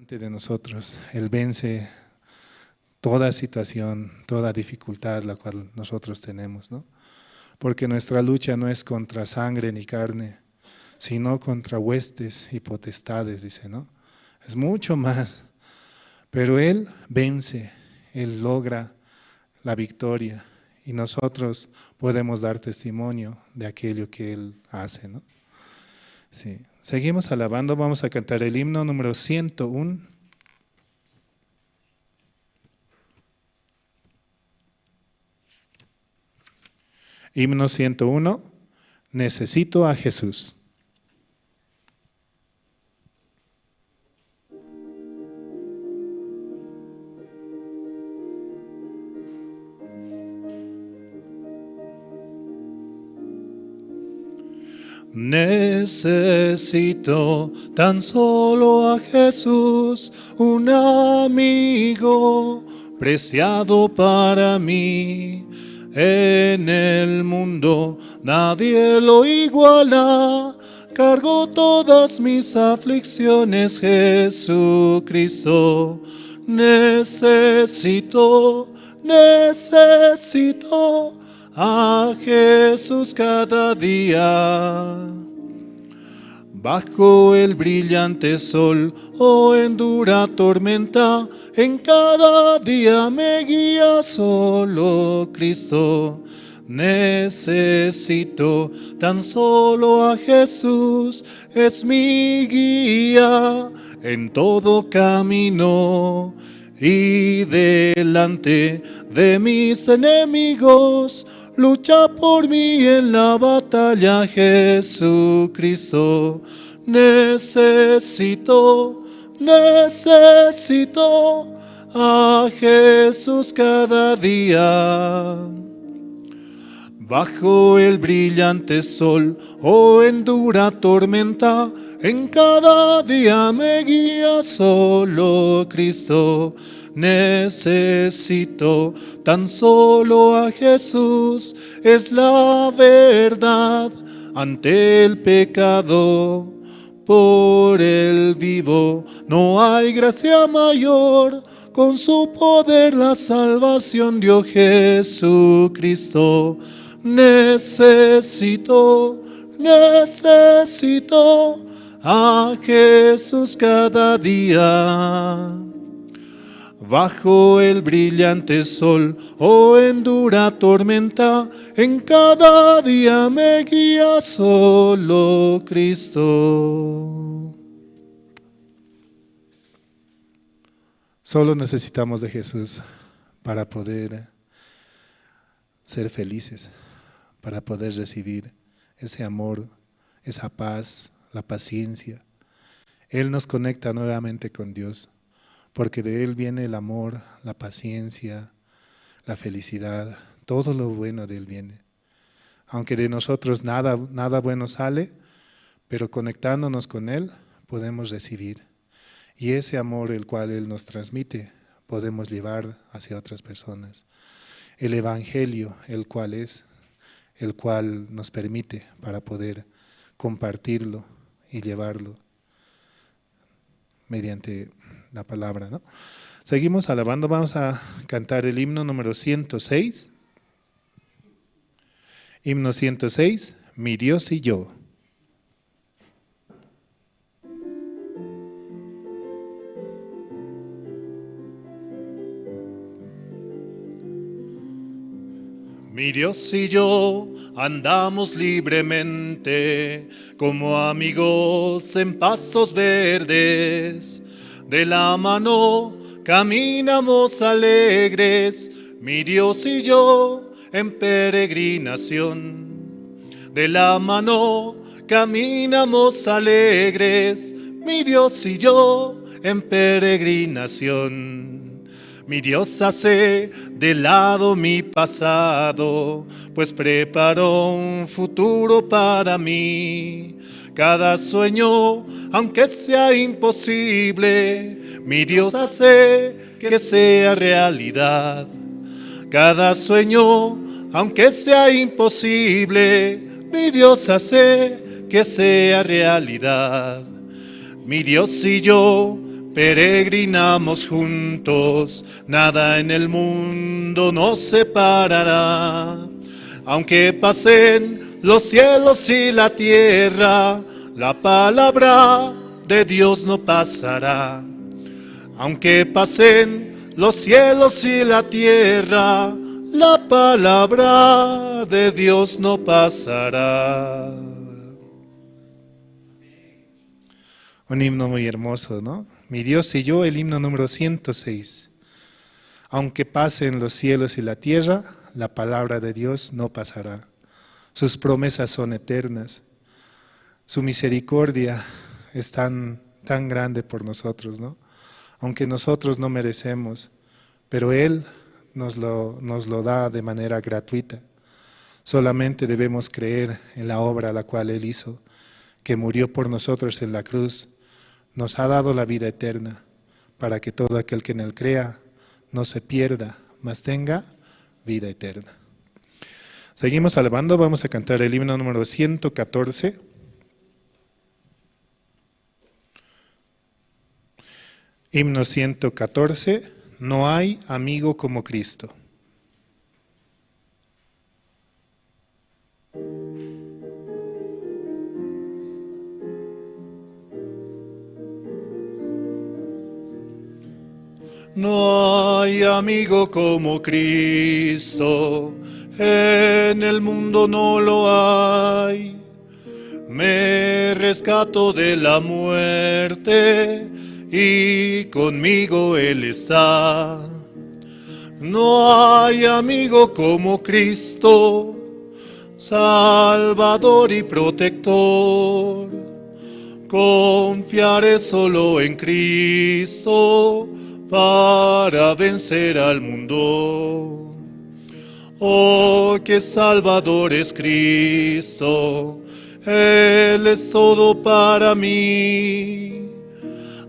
De nosotros. Él vence toda situación, toda dificultad la cual nosotros tenemos, ¿no? Porque nuestra lucha no es contra sangre ni carne, sino contra huestes y potestades, dice, ¿no? Es mucho más. Pero Él vence, Él logra la victoria y nosotros podemos dar testimonio de aquello que Él hace, ¿no? Sí. Seguimos alabando, vamos a cantar el himno número 101. Himno 101, Necesito a Jesús. Necesito tan solo a Jesús, un amigo preciado para mí. En el mundo nadie lo iguala. Cargo todas mis aflicciones, Jesucristo. Necesito, necesito a Jesús cada día. Bajo el brillante sol o en dura tormenta, en cada día me guía solo Cristo. Necesito tan solo a Jesús, es mi guía en todo camino. Y delante de mis enemigos, lucha por mí en la batalla, Jesucristo. Necesito, necesito a Jesús cada día. Bajo el brillante sol o en dura tormenta, en cada día me guía solo Cristo. Necesito tan solo a Jesús, es la verdad ante el pecado. Por el vivo no hay gracia mayor, con su poder la salvación dio Jesucristo. Necesito, necesito a Jesús cada día. Bajo el brillante sol o en dura tormenta, en cada día me guía solo Cristo. Solo necesitamos de Jesús para poder ser felices, para poder recibir ese amor, esa paz, la paciencia. Él nos conecta nuevamente con Dios, porque de Él viene el amor, la paciencia, la felicidad, todo lo bueno de Él viene. Aunque de nosotros nada bueno sale, pero conectándonos con Él podemos recibir. Y ese amor el cual Él nos transmite, podemos llevar hacia otras personas. El Evangelio, el cual es, el cual nos permite para poder compartirlo y llevarlo mediante la palabra, ¿no? Seguimos alabando, vamos a cantar el himno número 106. Himno 106, Mi Dios y yo. Mi Dios y yo andamos libremente como amigos en pastos verdes. De la mano caminamos alegres, mi Dios y yo en peregrinación. De la mano caminamos alegres, mi Dios y yo en peregrinación. Mi Dios hace de lado mi pasado, pues preparó un futuro para mí. Cada sueño, aunque sea imposible, mi Dios hace que sea realidad. Cada sueño, aunque sea imposible, mi Dios hace que sea realidad. Mi Dios y yo Peregrinamos juntos, nada en el mundo nos separará. Aunque pasen los cielos y la tierra, la palabra de Dios no pasará. Aunque pasen los cielos y la tierra, la palabra de Dios no pasará. Un himno muy hermoso, ¿no? Mi Dios y yo, el himno número 106. Aunque pasen los cielos y la tierra, la palabra de Dios no pasará. Sus promesas son eternas. Su misericordia es tan, tan grande por nosotros, ¿no? Aunque nosotros no merecemos, pero Él nos lo da de manera gratuita. Solamente debemos creer en la obra la cual Él hizo, que murió por nosotros en la cruz. Nos ha dado la vida eterna, para que todo aquel que en Él crea no se pierda, mas tenga vida eterna. Seguimos alabando, vamos a cantar el himno número 114. Himno 114, No hay amigo como Cristo. No hay amigo como Cristo, en el mundo no lo hay. Me rescató de la muerte y conmigo Él está. No hay amigo como Cristo, Salvador y protector. Confiaré solo en Cristo para vencer al mundo. Oh, qué Salvador es Cristo, Él es todo para mí.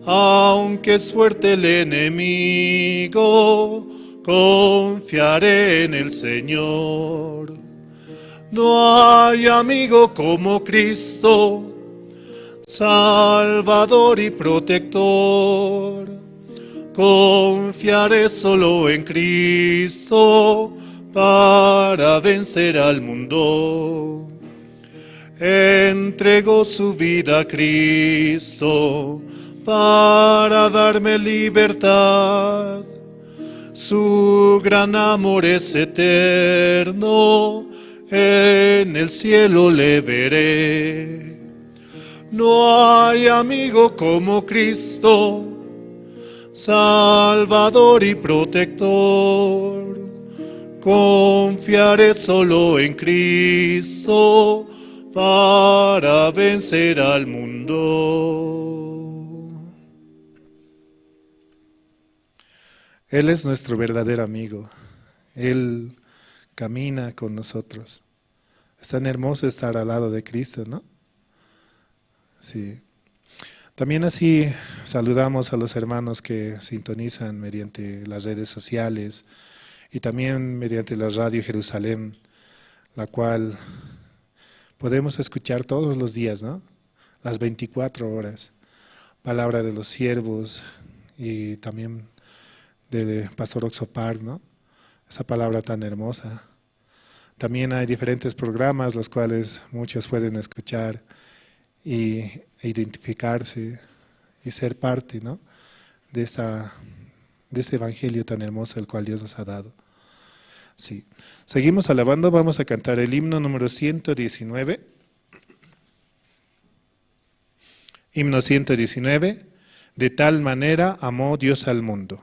Aunque es fuerte el enemigo, confiaré en el Señor. No hay amigo como Cristo, Salvador y protector. Confiaré solo en Cristo para vencer al mundo. Entregó su vida a Cristo para darme libertad. Su gran amor es eterno, en el cielo le veré. No hay amigo como Cristo, Salvador y protector. Confiaré solo en Cristo para vencer al mundo. Él es nuestro verdadero amigo. Él camina con nosotros. Es tan hermoso estar al lado de Cristo, ¿no? Sí. También así saludamos a los hermanos que sintonizan mediante las redes sociales y también mediante la radio Jerusalén, la cual podemos escuchar todos los días, ¿no? Las 24 horas. Palabra de los siervos y también de Pastor Oxopar, ¿no? Esa palabra tan hermosa. También hay diferentes programas, los cuales muchos pueden escuchar y identificarse y ser parte, ¿no? de este evangelio tan hermoso el cual Dios nos ha dado. Sí. Seguimos alabando, vamos a cantar el himno número 119. Himno 119, de tal manera amó Dios al mundo.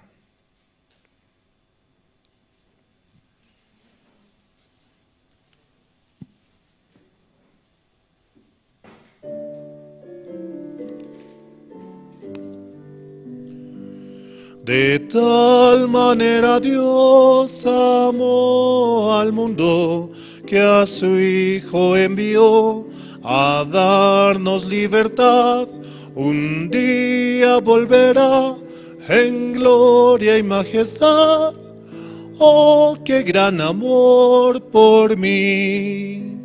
De tal manera Dios amó al mundo, que a su Hijo envió a darnos libertad. Un día volverá en gloria y majestad. Oh, qué gran amor por mí.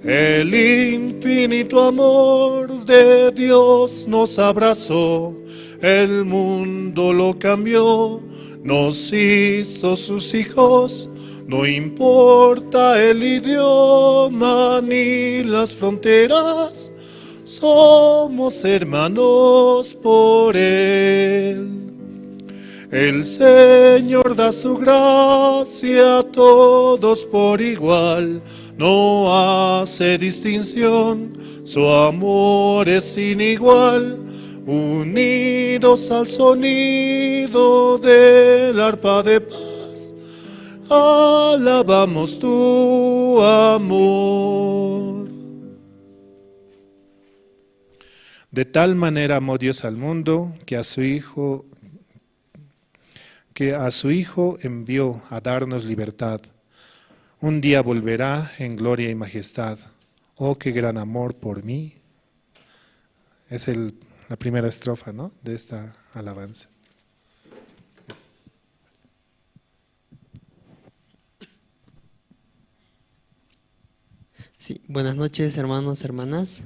El infinito amor de Dios nos abrazó. El mundo lo cambió, nos hizo sus hijos. No importa el idioma ni las fronteras, somos hermanos por Él. El Señor da su gracia a todos por igual, no hace distinción, su amor es sin igual. Unidos al sonido del arpa de paz, alabamos tu amor. De tal manera amó Dios al mundo que a su Hijo envió a darnos libertad. Un día volverá en gloria y majestad. Oh, qué gran amor por mí. Es la primera estrofa, ¿no?, de esta alabanza. Sí, buenas noches, hermanos, hermanas.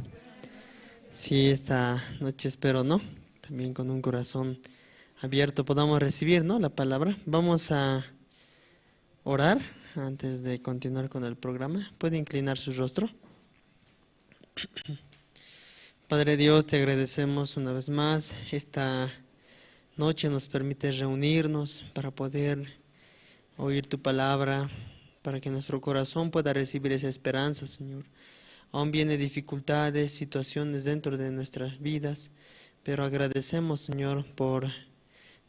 Sí, esta noche espero, ¿no?, también con un corazón abierto podamos recibir, ¿no?, la palabra. Vamos a orar antes de continuar con el programa. ¿Puede inclinar su rostro? Padre Dios, te agradecemos una vez más. Esta noche nos permite reunirnos para poder oír tu palabra, para que nuestro corazón pueda recibir esa esperanza, Señor. Aún vienen dificultades, situaciones dentro de nuestras vidas, pero agradecemos, Señor, por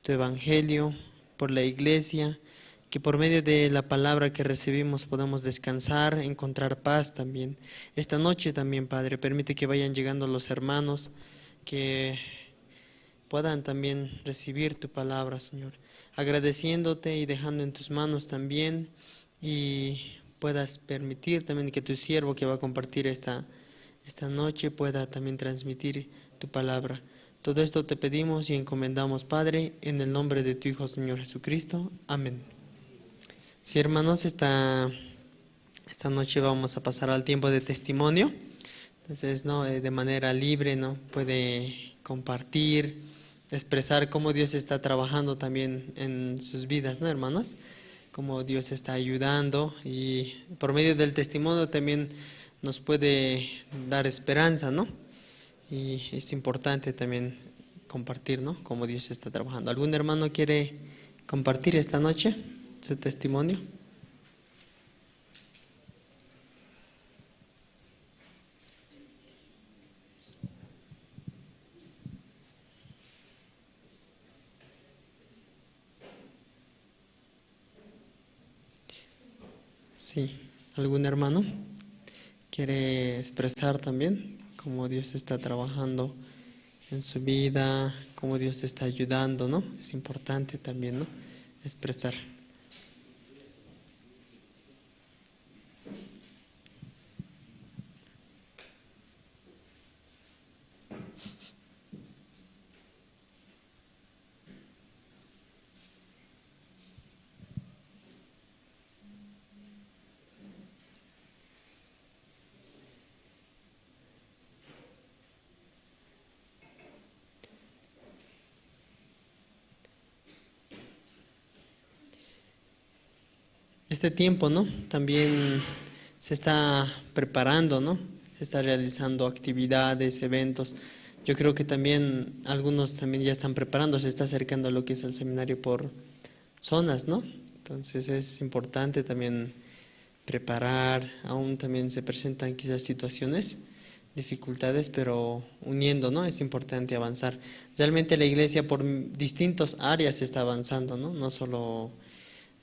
tu evangelio, por la iglesia, que por medio de la palabra que recibimos podamos descansar, encontrar paz también. Esta noche también, Padre, permite que vayan llegando los hermanos, que puedan también recibir tu palabra, Señor. Agradeciéndote y dejando en tus manos también, y puedas permitir también que tu siervo que va a compartir esta noche pueda también transmitir tu palabra. Todo esto te pedimos y encomendamos, Padre, en el nombre de tu Hijo, Señor Jesucristo. Amén. Sí, hermanos, esta noche vamos a pasar al tiempo de testimonio. Entonces, ¿no?, de manera libre, ¿no?, puede compartir, expresar cómo Dios está trabajando también en sus vidas, ¿no, hermanos? Cómo Dios está ayudando, y por medio del testimonio también nos puede dar esperanza, ¿no? Y es importante también compartir, ¿no?, cómo Dios está trabajando. ¿Algún hermano quiere compartir esta noche su testimonio? Sí, ¿algún hermano quiere expresar también cómo Dios está trabajando en su vida, cómo Dios está ayudando, ¿no? Es importante también, ¿no?, expresar. Este tiempo, ¿no?, también se está preparando, ¿no?, se está realizando actividades, eventos. Yo creo que también algunos también ya están preparando, se está acercando a lo que es el seminario por zonas, ¿no? Entonces es importante también preparar, aún también se presentan quizás situaciones, dificultades, pero uniendo, ¿no?, es importante avanzar. Realmente la iglesia por distintas áreas está avanzando, ¿no?, no solo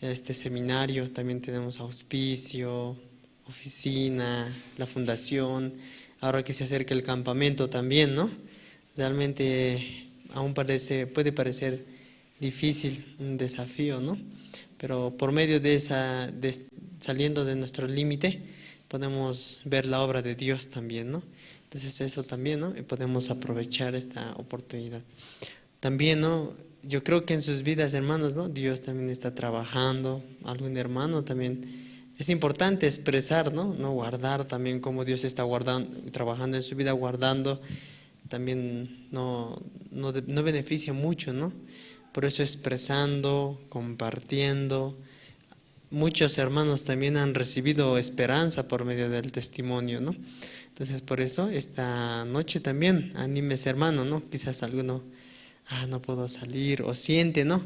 este seminario, también tenemos auspicio, oficina, la fundación, ahora que se acerca el campamento también, ¿no? Realmente aún puede parecer difícil, un desafío, ¿no? Pero por medio de esa, saliendo de nuestro límite, podemos ver la obra de Dios también, ¿no? Entonces eso también, ¿no? Y podemos aprovechar esta oportunidad. También, ¿no?, yo creo que en sus vidas, hermanos, ¿no?, Dios también está trabajando, algún hermano también. Es importante expresar, ¿no?, no guardar también cómo Dios está guardando, trabajando en su vida, guardando. También no no beneficia mucho, ¿no? Por eso expresando, compartiendo. Muchos hermanos también han recibido esperanza por medio del testimonio, ¿no? Entonces, por eso, esta noche también, anímese, hermano, ¿no? Quizás alguno, no puedo salir, o siente, ¿no?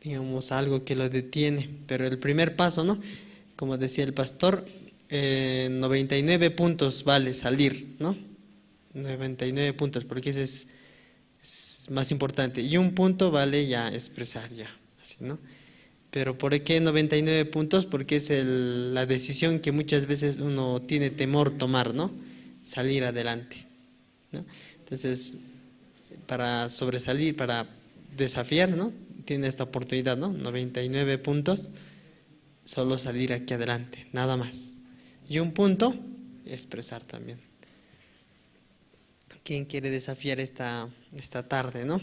Digamos, algo que lo detiene. Pero el primer paso, ¿no? Como decía el pastor, 99 puntos vale salir, ¿no? 99 puntos, porque ese es más importante. Y un punto vale ya expresar, ya, así, ¿no? Pero ¿por qué 99 puntos? Porque es la decisión que muchas veces uno tiene temor tomar, ¿no? Salir adelante, ¿no? Entonces, para sobresalir, para desafiar, ¿no? Tiene esta oportunidad, ¿no? 99 puntos, solo salir aquí adelante, nada más. Y un punto, expresar también. ¿Quién quiere desafiar esta tarde, no?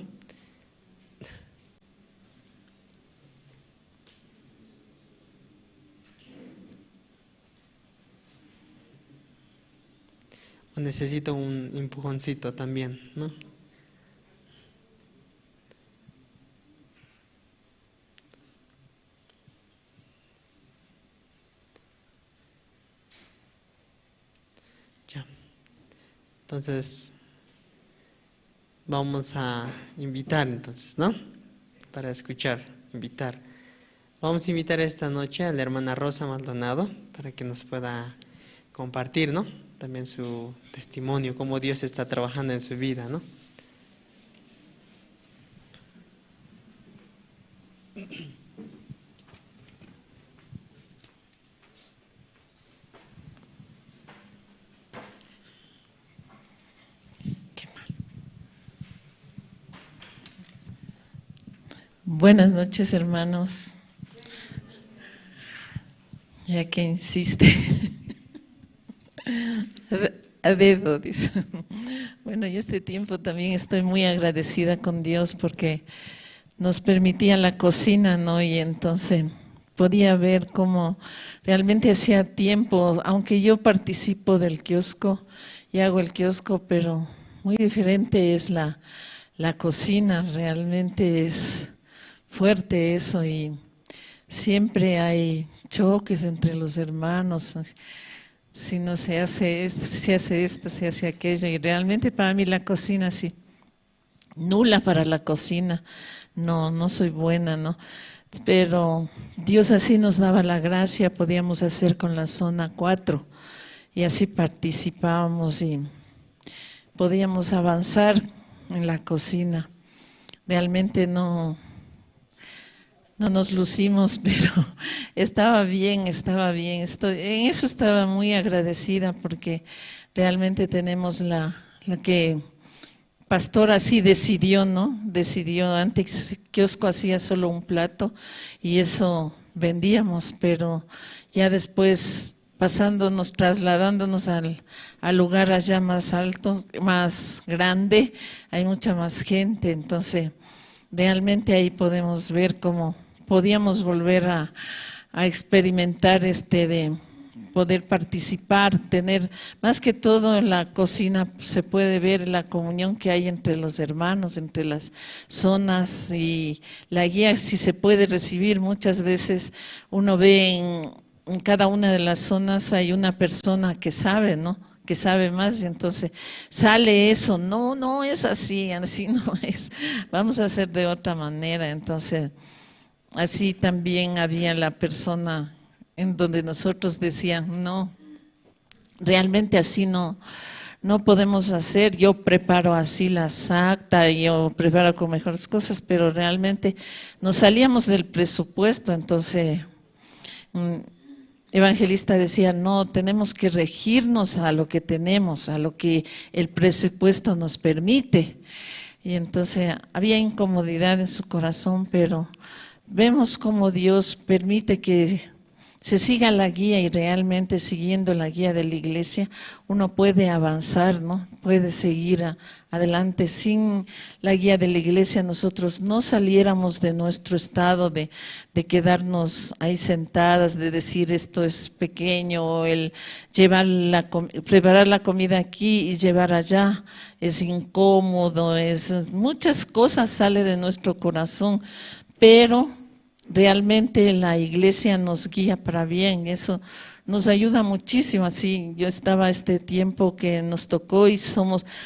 O necesito un empujoncito también, ¿no? Ya. Entonces, vamos a invitar entonces, ¿no? Para escuchar, invitar. Vamos a invitar esta noche a la hermana Rosa Maldonado para que nos pueda compartir, ¿no? También su testimonio, cómo Dios está trabajando en su vida, ¿no? Buenas noches, hermanos. Ya que insiste. A dedo, dice. Bueno, yo este tiempo también estoy muy agradecida con Dios porque nos permitía la cocina, ¿no? Y entonces podía ver cómo realmente hacía tiempo, aunque yo participo del kiosco y hago el kiosco, pero muy diferente es la cocina, realmente es fuerte eso y siempre hay choques entre los hermanos. Si no se hace esto, se hace esto, se hace aquello, y realmente para mí la cocina sí, nula para la cocina, no soy buena, ¿no? Pero Dios así nos daba la gracia, podíamos hacer con la zona 4, y así participábamos y podíamos avanzar en la cocina. Realmente no nos lucimos, pero estaba bien, estaba bien. En eso estaba muy agradecida porque realmente tenemos la que pastor así decidió, ¿no? Decidió, antes kiosco hacía solo un plato y eso vendíamos, pero ya después pasándonos, trasladándonos al lugar allá más alto, más grande, hay mucha más gente, entonces realmente ahí podemos ver cómo podíamos volver a experimentar de poder participar, tener, más que todo en la cocina se puede ver la comunión que hay entre los hermanos, entre las zonas y la guía si se puede recibir. Muchas veces uno ve en cada una de las zonas hay una persona que sabe, ¿no? Que sabe más, y entonces sale eso, no es así, así no es, vamos a hacer de otra manera. Entonces así también había la persona en donde nosotros decían, no, realmente así no podemos hacer, yo preparo así la sacta, yo preparo con mejores cosas, pero realmente nos salíamos del presupuesto. Entonces evangelista decía, no, tenemos que regirnos a lo que tenemos, a lo que el presupuesto nos permite. Y entonces había incomodidad en su corazón, pero vemos cómo Dios permite que se siga la guía y realmente siguiendo la guía de la iglesia uno puede avanzar, ¿no? Puede seguir adelante. Sin la guía de la iglesia nosotros no saliéramos de nuestro estado de quedarnos ahí sentadas, de decir esto es pequeño, el llevar preparar la comida aquí y llevar allá es incómodo, es muchas cosas sale de nuestro corazón, pero realmente la iglesia nos guía para bien, eso nos ayuda muchísimo. Así yo estaba este tiempo que nos tocó y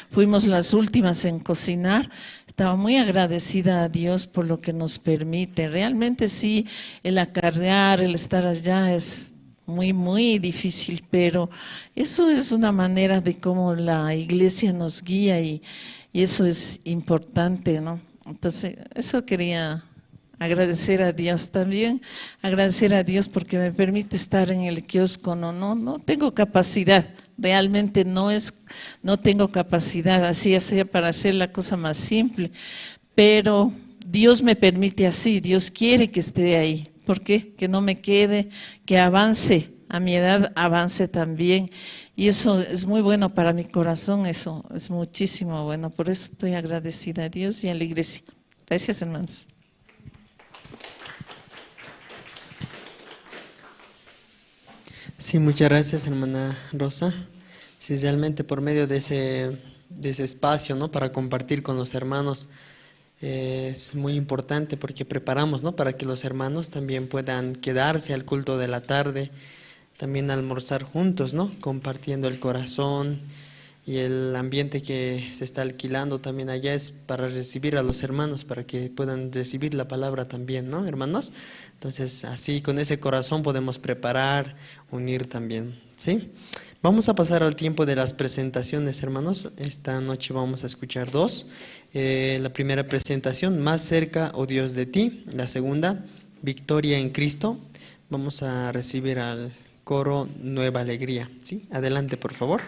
fuimos las últimas en cocinar, estaba muy agradecida a Dios por lo que nos permite. Realmente sí, el acarrear, el estar allá es muy, muy difícil, pero eso es una manera de cómo la iglesia nos guía y eso es importante, ¿no? Entonces, eso quería agradecer a Dios también, agradecer a Dios porque me permite estar en el kiosco. No tengo capacidad, realmente no tengo capacidad, así sea para hacer la cosa más simple, pero Dios me permite así, Dios quiere que esté ahí. ¿Por qué? Que no me quede, que avance, a mi edad avance también, y eso es muy bueno para mi corazón, eso es muchísimo bueno, por eso estoy agradecida a Dios y a la iglesia. Gracias, hermanos. Sí, muchas gracias, hermana Rosa. Sí, realmente por medio de ese espacio, ¿no?, para compartir con los hermanos, es muy importante porque preparamos, ¿no?, para que los hermanos también puedan quedarse al culto de la tarde, también almorzar juntos, ¿no?, compartiendo el corazón y el ambiente que se está alquilando también allá es para recibir a los hermanos, para que puedan recibir la palabra también, ¿no, hermanos? Entonces, así con ese corazón podemos preparar, unir también, ¿sí? Vamos a pasar al tiempo de las presentaciones, hermanos. Esta noche vamos a escuchar dos. La primera presentación, Más cerca, oh Dios, de ti. La segunda, Victoria en Cristo. Vamos a recibir al coro Nueva Alegría, ¿sí? Adelante, por favor.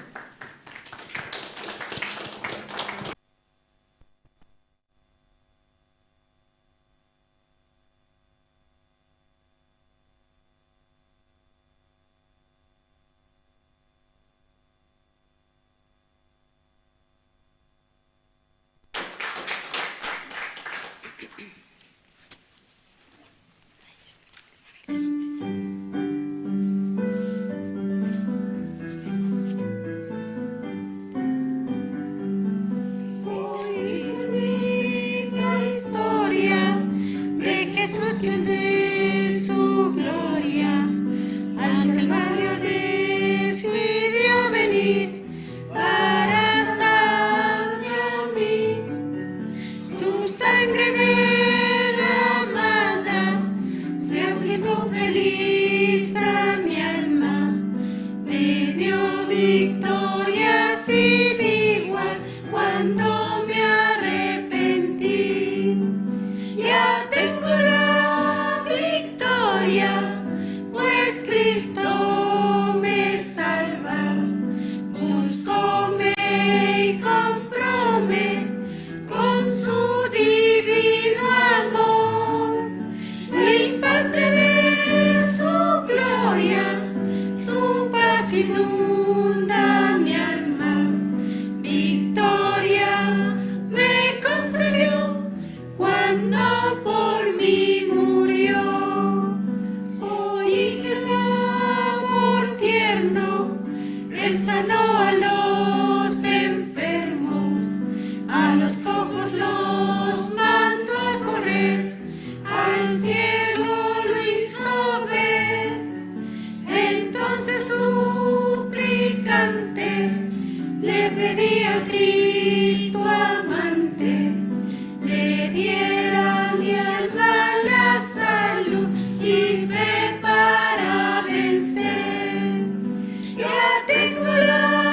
Tengo la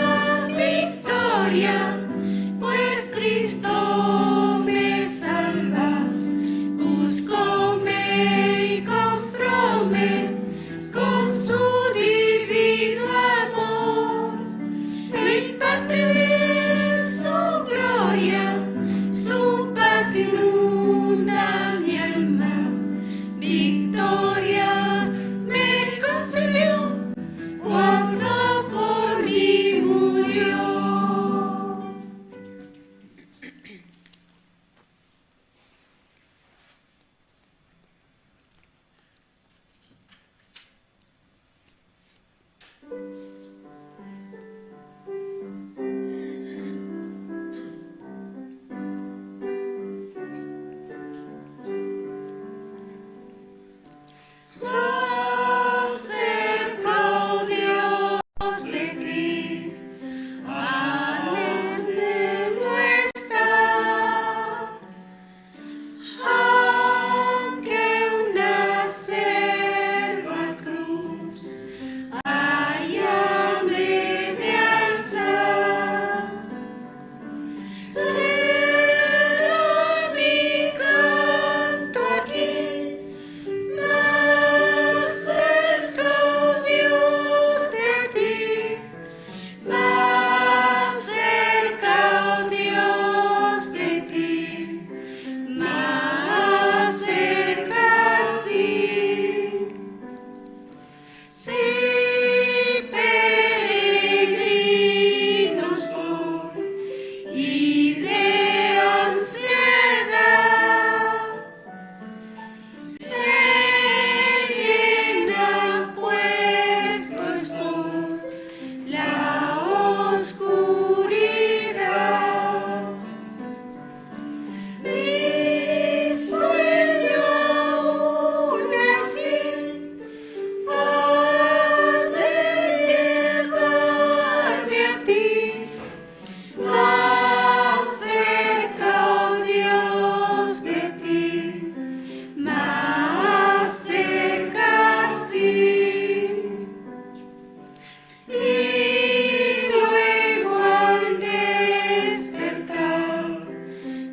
Y luego al despertar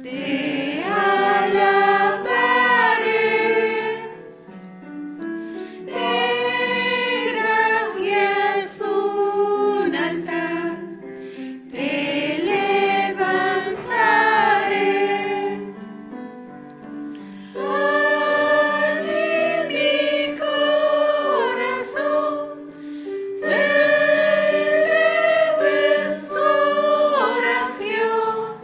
te alabaré. De gracias un altar te levantaré. A ti mi corazón eleve su oración.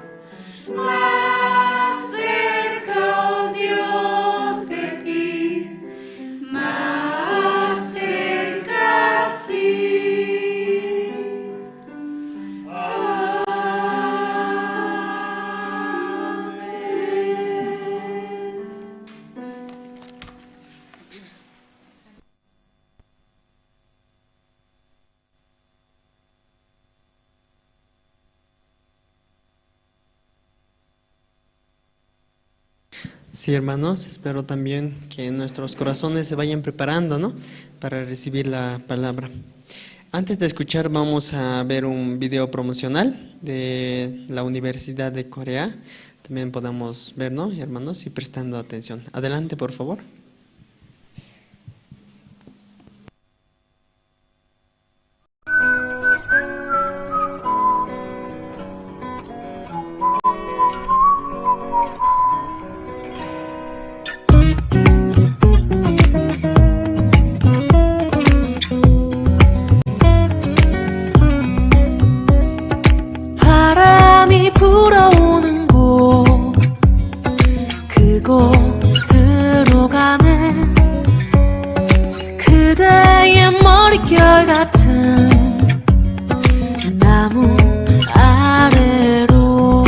Más cerca, oh Dios, de ti, más cerca, sí. Amén. Sí, hermanos, espero también que nuestros corazones se vayan preparando, ¿no?, para recibir la palabra. Antes de escuchar, vamos a ver un video promocional de la Universidad de Corea. También podamos ver, ¿no, hermanos? Y prestando atención. Adelante, por favor. 바람이 불어오는 곳 그곳으로 가네 그대의 머릿결 같은 나무 아래로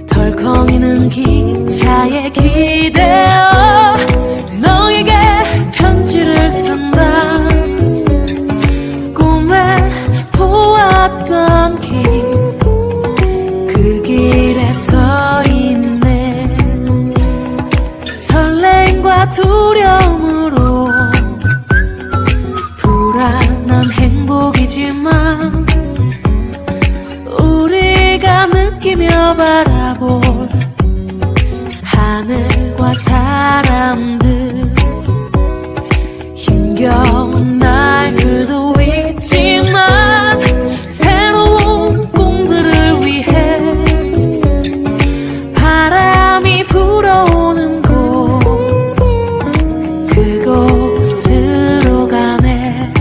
덜컹이는 기차에 기대어 너에게 편지를 쓴다 꿈에 보았던 길 그 길에 서 있네 설레임과 두려움으로 불안한 행복이지만 우리가 느끼며 바라볼 하늘과 사람들 힘겨운 날들도 있지만 새로운 꿈들을 위해 바람이 불어오는 곳 그곳으로 가네.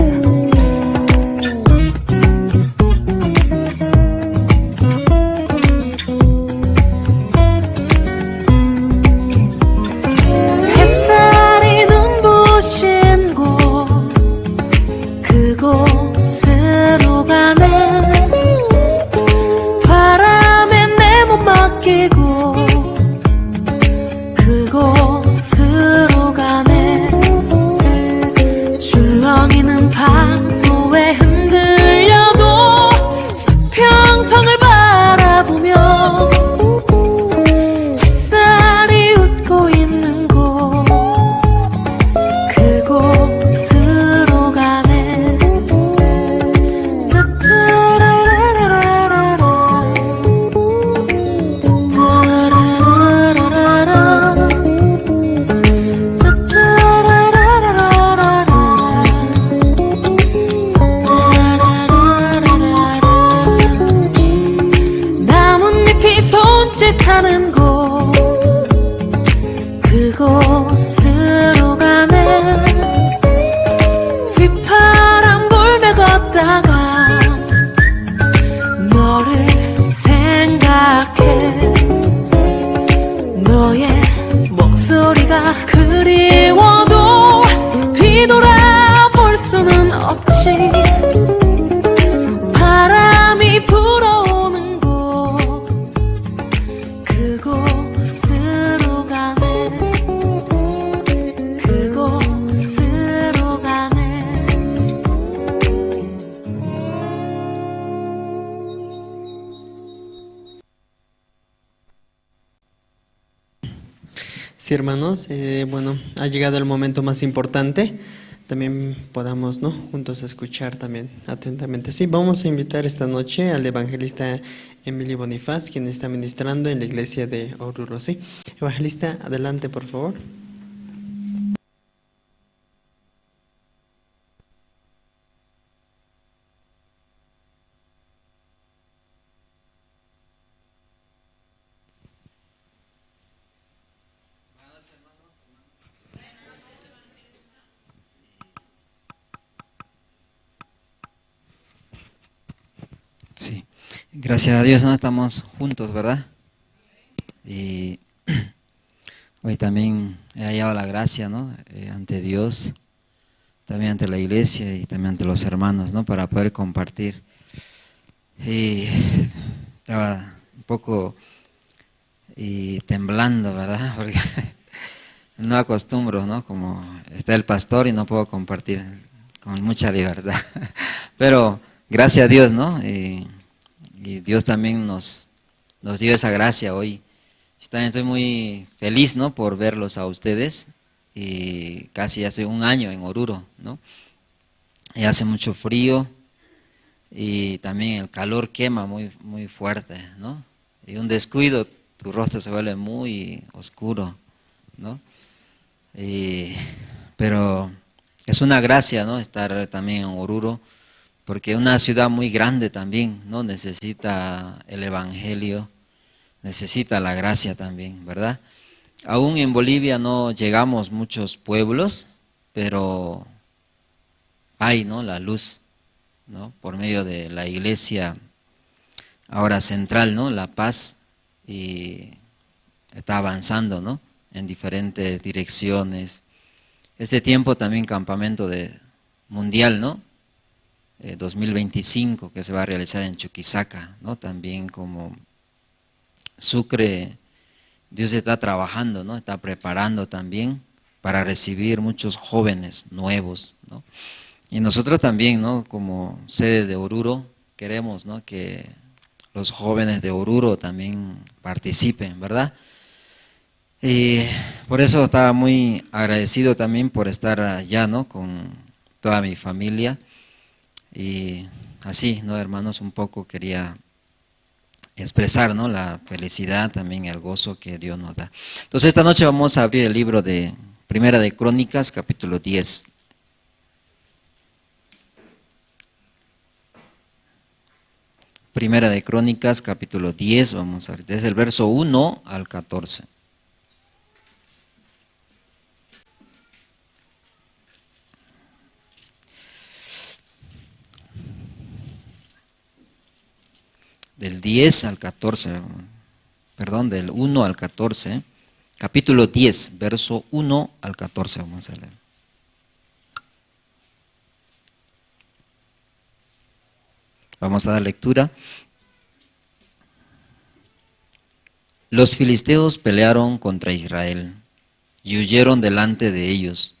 햇살이 눈부신 곳 그곳으로 가네. 바람에 내 몸 맡기고 그곳으로 가네. 출렁이는 파도에 흔들려도 수평선을 바라보며 햇살이 웃고 있는 곳 그곳으로 가네. 따따라라라라라 따따라라라라 따따라라라라 따라라라라 나뭇잎이 손짓하는 곳 그곳으로 가네. 휘파람 불며 걷다가 너를 생각해. 너의 목소리가 그리워도 뒤돌아볼 수는 없지. 바람이 불어오는 곳 그곳으로 가네. 그곳으로 가네. Sí, hermanos, bueno, ha llegado el momento más importante. también podamos, ¿no?, juntos escuchar también atentamente. Sí, vamos a invitar esta noche al evangelista Emilio Bonifaz, quien está ministrando en la iglesia de Oruro. Sí, evangelista, adelante, por favor. Sí, gracias a Dios, ¿no? Estamos juntos, ¿verdad? Y hoy también he hallado la gracia, ¿no? Ante Dios, también ante la iglesia y también ante los hermanos, ¿no? Para poder compartir. Y estaba un poco y temblando, ¿verdad? Porque no acostumbro, ¿no? Como está el pastor y no puedo compartir con mucha libertad. Pero gracias a Dios, ¿no? Y Dios también nos dio esa gracia hoy. Yo también estoy muy feliz, ¿no?, por verlos a ustedes. Y casi hace un año en Oruro, ¿no? Y hace mucho frío y también el calor quema muy, muy fuerte, ¿no? Y un descuido, tu rostro se vuelve muy oscuro, ¿no? Pero es una gracia, ¿no?, estar también en Oruro, porque una ciudad muy grande también, ¿no?, necesita el evangelio, necesita la gracia también, ¿verdad? Aún en Bolivia no llegamos muchos pueblos, pero hay, ¿no?, la luz, ¿no?, por medio de la iglesia ahora central, ¿no?, La Paz, y está avanzando, ¿no?, en diferentes direcciones. Este tiempo también campamento mundial, ¿no?, 2025, que se va a realizar en Chuquisaca, ¿no? También como Sucre, Dios está trabajando, ¿no? Está preparando también para recibir muchos jóvenes nuevos, ¿no? Y nosotros también, ¿no?, como sede de Oruro, queremos, ¿no?, que los jóvenes de Oruro también participen, ¿verdad? Y por eso estaba muy agradecido también por estar allá, ¿no?, con toda mi familia. Y así, ¿no, hermanos? Un poco quería expresar, ¿no?, la felicidad, también el gozo que Dios nos da. Entonces esta noche vamos a abrir el libro de Primera de Crónicas, capítulo 10. Primera de Crónicas, capítulo 10, vamos a ver, desde el verso 1 al 14. Del 10 al 14, perdón, del 1 al 14, capítulo 10, verso 1 al 14, vamos a leer. Vamos a dar lectura. Los filisteos pelearon contra Israel y huyeron delante de ellos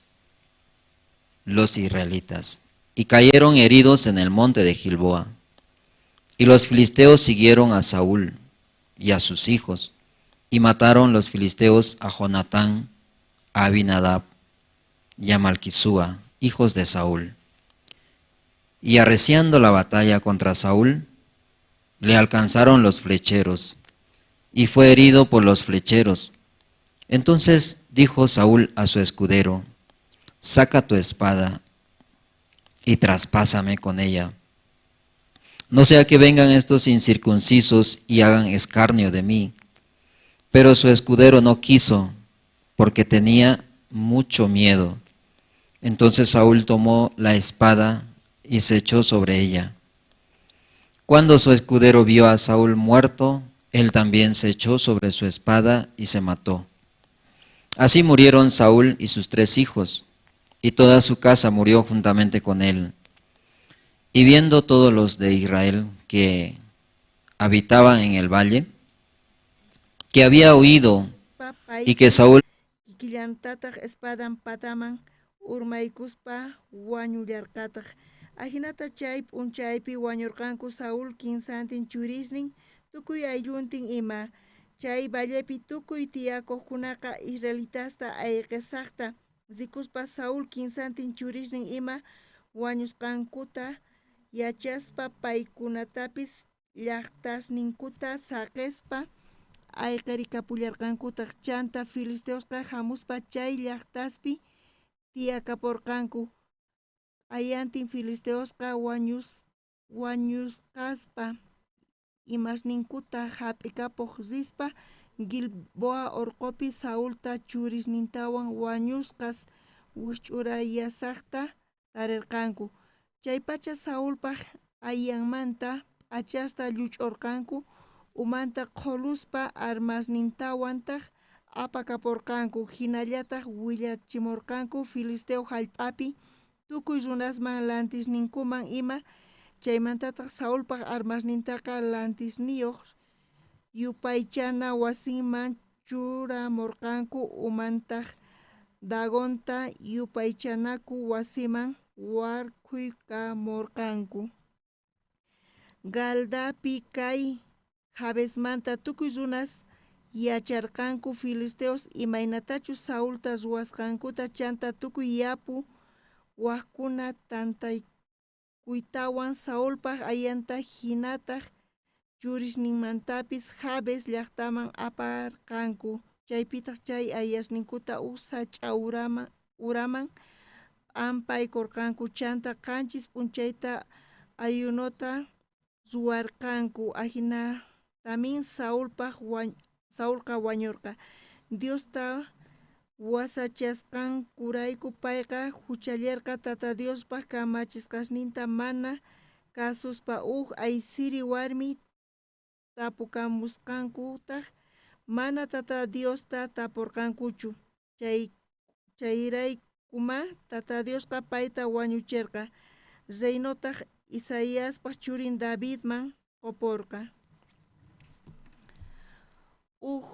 los israelitas, y cayeron heridos en el monte de Gilboa. Y los filisteos siguieron a Saúl y a sus hijos, y mataron los filisteos a Jonatán, a Abinadab y a Malquisúa, hijos de Saúl. Y arreciando la batalla contra Saúl, le alcanzaron los flecheros, y fue herido por los flecheros. Entonces dijo Saúl a su escudero: saca tu espada y traspásame con ella, no sea que vengan estos incircuncisos y hagan escarnio de mí. Pero su escudero no quiso, porque tenía mucho miedo. Entonces Saúl tomó la espada y se echó sobre ella. Cuando su escudero vio a Saúl muerto, él también se echó sobre su espada y se mató. Así murieron Saúl y sus 3 hijos, y toda su casa murió juntamente con él. Y viendo todos los de Israel que habitaban en el valle, que había huido y que Saúl Chay vallepi tukuy tiyakuqkunaqa israelitasta ayqisaqta Rikuspa Saúl kinsantin churisnin ima wañusqankuta yachaspa paykunatapis llajtasninkuta saqespa ayqerikapullarqankutaj. Chanta filisteosqa jamuspa chay llajtaspi tiyakaporqanku. Q'ayantin filisteosqa wañusqaspa imasninkuta jap'ikapoj rispa Gilboa orqopi Saulta churisnintawan wañusqas wijch'urayashajta tarerqanku. Chaypacha Saulpaj ayanmanta p'achasta lluch'orqanku, umanta qholuspa armasnintawantaj apakaporqanku. Jinallataj willachimorqanku filisteo jallp'api tukuy runasman lantisninkuman ima. Chaymantataj Saulpaj armasnintaqa lantisniyoj yupaychana wasinman churamorqanku, umantaj Dagonta yupaychanaku wasiman warkhuykamorqanku. Galdapi kay Jabesmanta tukuy runas yacharqanku filisteos imaynatachus Saulta ruwasqankuta. Chanta tukuy yapu wajkuna tantaykuytawan Saulpaj ayanta jinataj churisninmantapis Jabes llajtaman aparqanku. Chaypitaj chay ayasninkuta uj sach'a uraman p'ampaykorqanku. Chanta 7 p'unchayta ayunota ruwarqanku. Ajinatamin Saulqa wañorqa. Diosta wasachasqankurayku payqa juchallerqa Tata Diospaj kamachisqasninta mana kasuspa. Uj aysiri warmi tapukamusqankutaj mana Tata Diosta taporqankuchu. Chayraykuma Tata Diosqa payta wañucherqa. Reinotaj Isaiaspaj churin Davidman qoporqa. Uj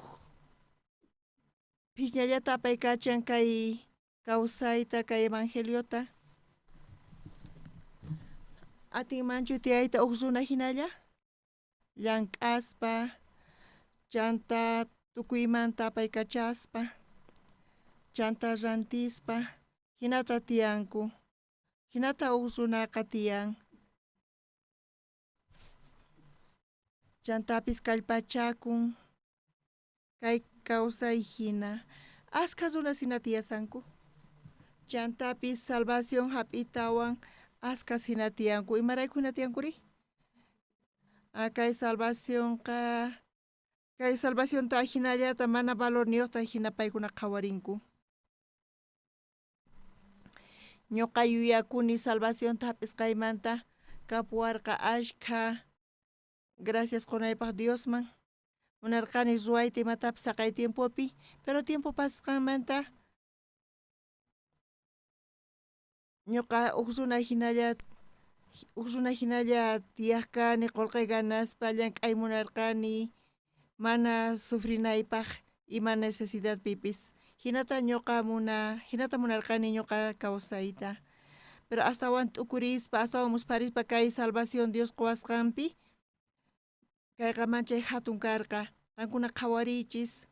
phiñallata apaykachan kay kawsayta, kay evangeliota. Atinmanchu tiyayta uj runa jinalla? Llank'aspa, chanta tukuymanta apaykachaspa, chanta rantispa, jinata tiyanku. Jinata uj runaqa tiyan. Chantapis kallpachakun kay kawsay jina. Askha runas jina tiyasanku. Chantapis salvación jap'itawan askhas jina tiyanku. Imarayku jina tiyankuri? Kay salvacionqa, kay salvacionta jinallata mana valorniyuqta jina paykuna qhawarinku. Ñuqa yuyakuni salvacionta jap'isqaymanta kapuwarqa ashkha gracias qonaypaj Diosman. Munarqani ruwayta imatapis saqay tiempopi, pero tiempo pasasqanmanta ñuqa uj runa jinalla tiyaj kani, qolqe ganaspa llank'ay munarqani mana sufrinaypaj ima necesidadpipis. Jinata ñuqa jinata munarqani ñuqa kawsayta. Pero astawan t'ukurispa, astawan muspharispa kay salvación Dios quwasqanpi, kayqa manchay hatun karqa. Qankuna qhawarichis,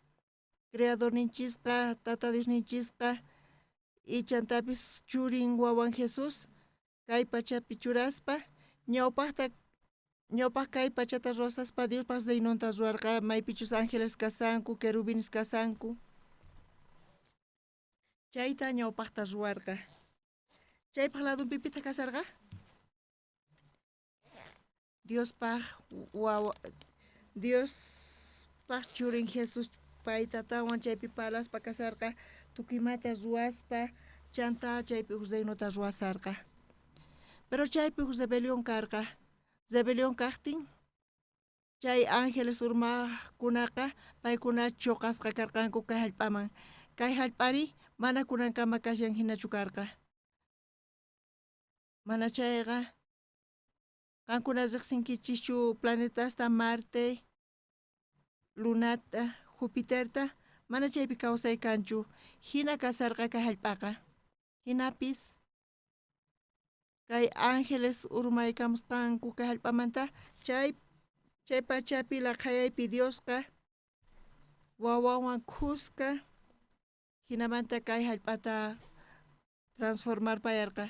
Creadorninchisqa, Tata Diosninchisqa, ichantapis churin wawan Jesús kay pachapi churaspa, ñawpaj kay pachata ruwasaspa Diospaj reinonta ruwarqa, maypichus ángeles kasanku, querubines kasanku. Chayta ñawpajta ruwarqa. Chaypaj ladunpi pitaq kasarqa? Diospaj wawa, Diospaj churin Jesús pay tatawan chaypi parlaspa kasarqa, tukuymata ruwaspa, chanta chaypi uj reinota ruwasarqa. Pero chaypi uj rebelión karqa. Rebelión kajtin chay ángeles urmajkunaqa paykuna choqasqa karqanku kay jallp'aman. Kay jallp'ari mana kunankama kashan jinachu karqa. Mana chayqa qankuna riqsinkichischu planetasta Marte, Lunata, Jupiterta, mana chaypi kawsay kanchu. Jina kasarqa kay jallp'aqa. Jinapis kay ángeles urmaykamusqanku kay jallp'amanta, chay pachapi laqhayaypi Diosqa wawanwan khuska jinamanta kay jallp'ata Transformarpayarqa.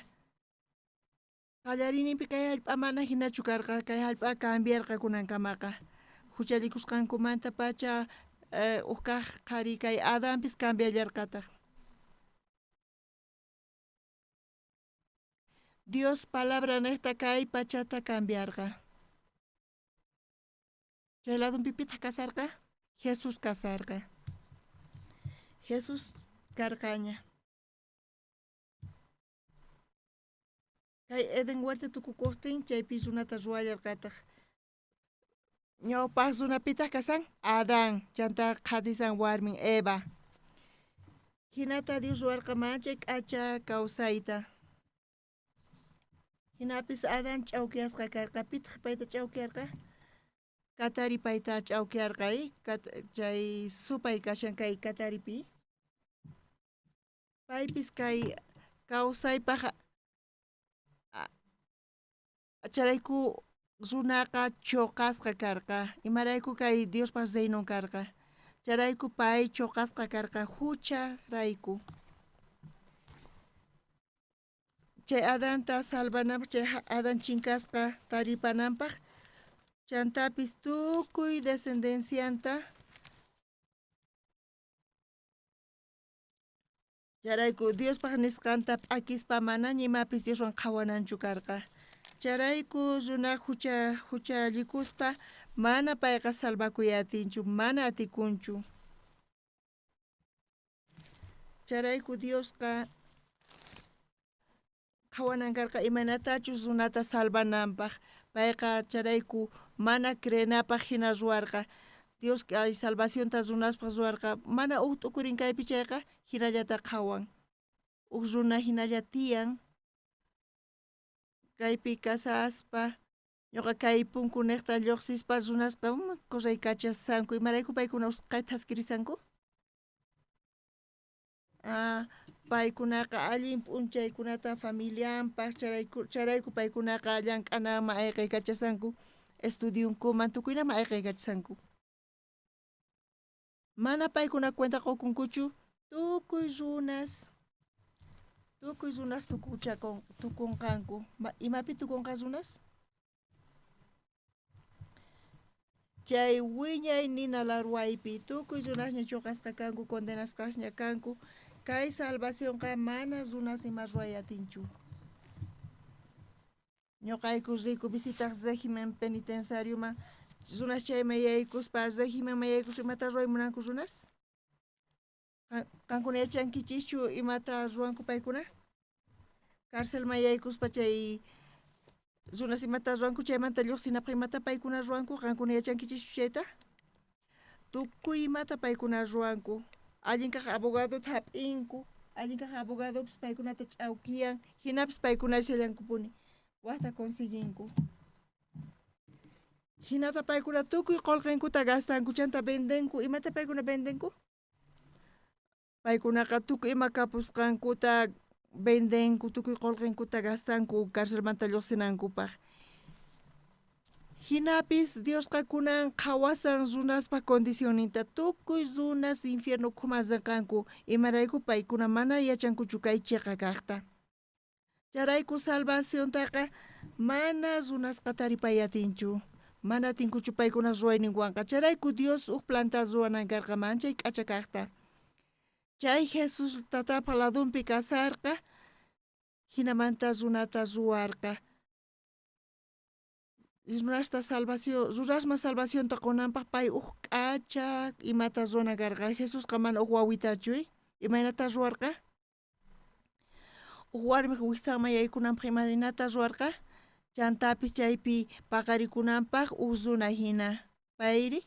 Qallariyninpi kay jallp'a mana jinachu karqa, kay jallp'a cambiarqa kunankamaqa. Juchallikusqankumantapacha uj kaj qhari kay Adanpis cambiallarqataj. Dios palabra nejta kay pachata cambiarqa. Chay ladunpi pitaq kasarqa? Jesús kasarqa. Jesús karqaña. Kay Eden huerta tukukuqtin chaypi runata ruwallarqataq. Ñawpaq runapitaq kasan Adán, chanta qhatisan warmin Eva. Hinata Dios ruwarqa manchay k'acha kawsayta. Hinapis Adán ch'awkiyasqa karqa, pitaq payta ch'awkiyarqa? Katari payta ch'awkiyarqa, chay supay kashan kay kataripi. Paypis kay kawsaypaq charayku runaqa choqasqa karqa, imarayku kay Diospaq reinon karqa. Charayku pay choqasqa karqa hucharayku. Chay Adanta salvananpaq, chay Adán chinkasqa taripananpaq, chantapis tukuy descendencianta charayku Diospaq nisqanta p'akispa manaña imapis Dioswan qhawananchu karqa. Charayku runa huchallikuspa mana payqa salvakuy atinchu, mana atikunchu. Charayku Diosqa qhawanan karqa imaynatachus runata salvananpaq. Payqa charayku mana creenapaq hina ruwarqa. Dios kay salvacionta runaspaq ruwarqa, mana uj t'ukurin kaypi chayqa hinallata qhawan. Uj runa hinalla tiyan kaypi kasaspa, ñuqa kay punku niqta lluqsispa runasqa correykachasanku. Imarayku paykuna usqhayta thaskirisanku? Paykunaqa allin p'unchaykunata familianpaq charayku paykunaqa llank'anaman ayqiykachasanku, estudiunkuman tukuynaman ayqiykachasanku. Mana paykuna cuenta qukunkuchu tukuy runas tukunqanku. Imapi tukunqa runas? Chay wiñay nina larwaypi tukuy runasña choqasqa kanku, condenasqasña kanku. Kay salvacionqa mana runas ima ruway atinchu. Ñuqayku riku visitaq régimen penitenciarioman, runas chayman yaykuspa régimenman yaykuspa imata ruway munanku runas? Qankuna yachankichischu imata ruwanku paykuna? Carcelman yaykuspa chay runas imata ruwanku chaymanta lluqsinapaq imata paykuna ruwanku, qankuna yachankichischu chayta? Tukuy imata paykuna ruwanku. Allin kaq abogadota hap'inku, allin kaq abogadopis paykunata ch'awkiyan, hinapis paykuna rishallankupuni, waqta consiguinku. Hinata paykuna tukuy qullqinkuta gastanku, chanta vendenku. Imata paykuna vendenku? Paykunaqa tukuy ima kapusqankuta vendenku, tukuy qullqinkuta gastanku carcelmanta lluqsinankupaq. Hinapis Diosqa kunan qhawasan runaspa condicioninta, tukuy runas infierno ukhuman rinqanku, imarayku paykuna mana yachankuchu kay chiqa kaqta. Charayku salvaciontaqa mana runasqa taripay atinchu, mana atinkuchu paykuna ruwayninwanqa. Charayku Dios uj planta ruwanan karqa manchay k'acha kaqta. Chay Jesús tatapa ladunpi kasarqa, hinamanta runata ruwarqa. Runasta salvación, runasman salvacionta qunanpaq pay uj k'acha imata ruwana karqa. Jesusqa mana uj wawitachu, imaynata ruwarqa? Uj warmiq wijsanman yaykunanpaq imaynata ruwarqa? Chantapis chaypi paqarikunanpaq uj runa hina. Payri?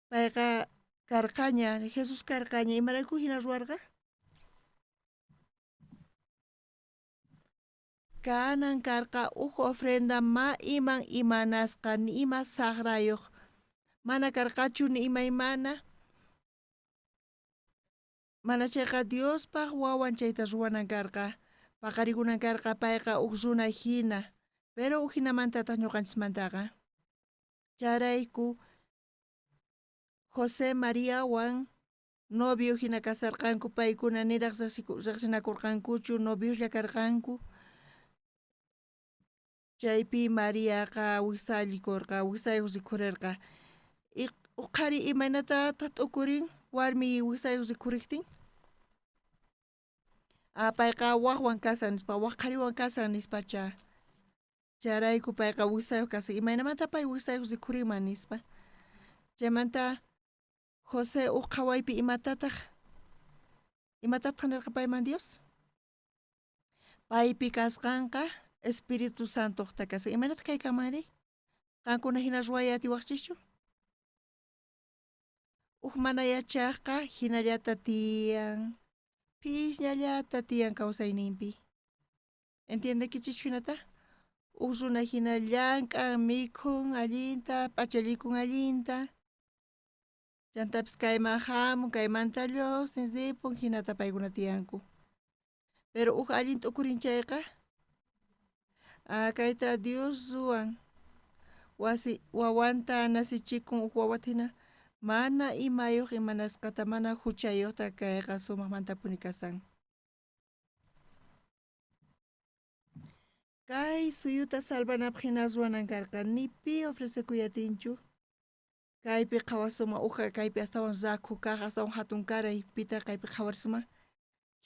Payqa karqaña, Jesús karqaña, imarayku hina ruwarqa? Kanan karqa uj ofrenda ma iman imanasqa, ni ima saqrayuq. Mana karqachu ni imaymana. Mana chayqa Diospaq wawan chayta ruwanan karqa. Paqarikunan karqa payqa uj runa hina, pero uj hinamantataq ñuqanchismantaqa. Charayku José Mariawan Novio hina kasarqanku paykuna niraq riqsinakurqankuchu, novioslla karqanku. Chaypi Mariaqa wijsallikurqa, wijsayuq rikhurerqa. Uj qhari imaynatataq t'ukurin warmi wijsayuq rikhuriqtin? Payqa wajwan kasan nispa, waj qhariwan kasan nispacha. Chayrayku payqa wijsayuq kasan. Imaynamanta pay wijsayuq rikhurinman nispa. Chaymanta José uj qhawaypi imatataq nirqa payman Dios? Paypi kasqanqa Espíritu Santoqta kasan. Imaynataq kay kanmanri? Qankuna hina ruway atiwaqchischu? Uj mana yachaqqa hinallata tiyan, phisñallata tiyan kawsayninpi. Entiendeykichischu hinata? Uj runa hina llank'an, mikhun allinta, p'achallikun allinta. Chantapis kayman hamun, kaymanta lluqsin, ripun, hinata paykuna tiyanku. Pero uj allin t'ukurin chayqa, kayta Dios ruwan. Wasi wawanta nasichikun uj wawata hina mana imayuq imanasqata, mana huchayuqta kayqa sumaqmantapuni kasan. Kay suyuta salvanapaq hina ruwanan karqa, ni pi ofrecekuyatinchu. Kaypi qhawasuma uja kaypi astawan rakhu kaq, astawan hatun karay, pita kaypi qhawarisuma.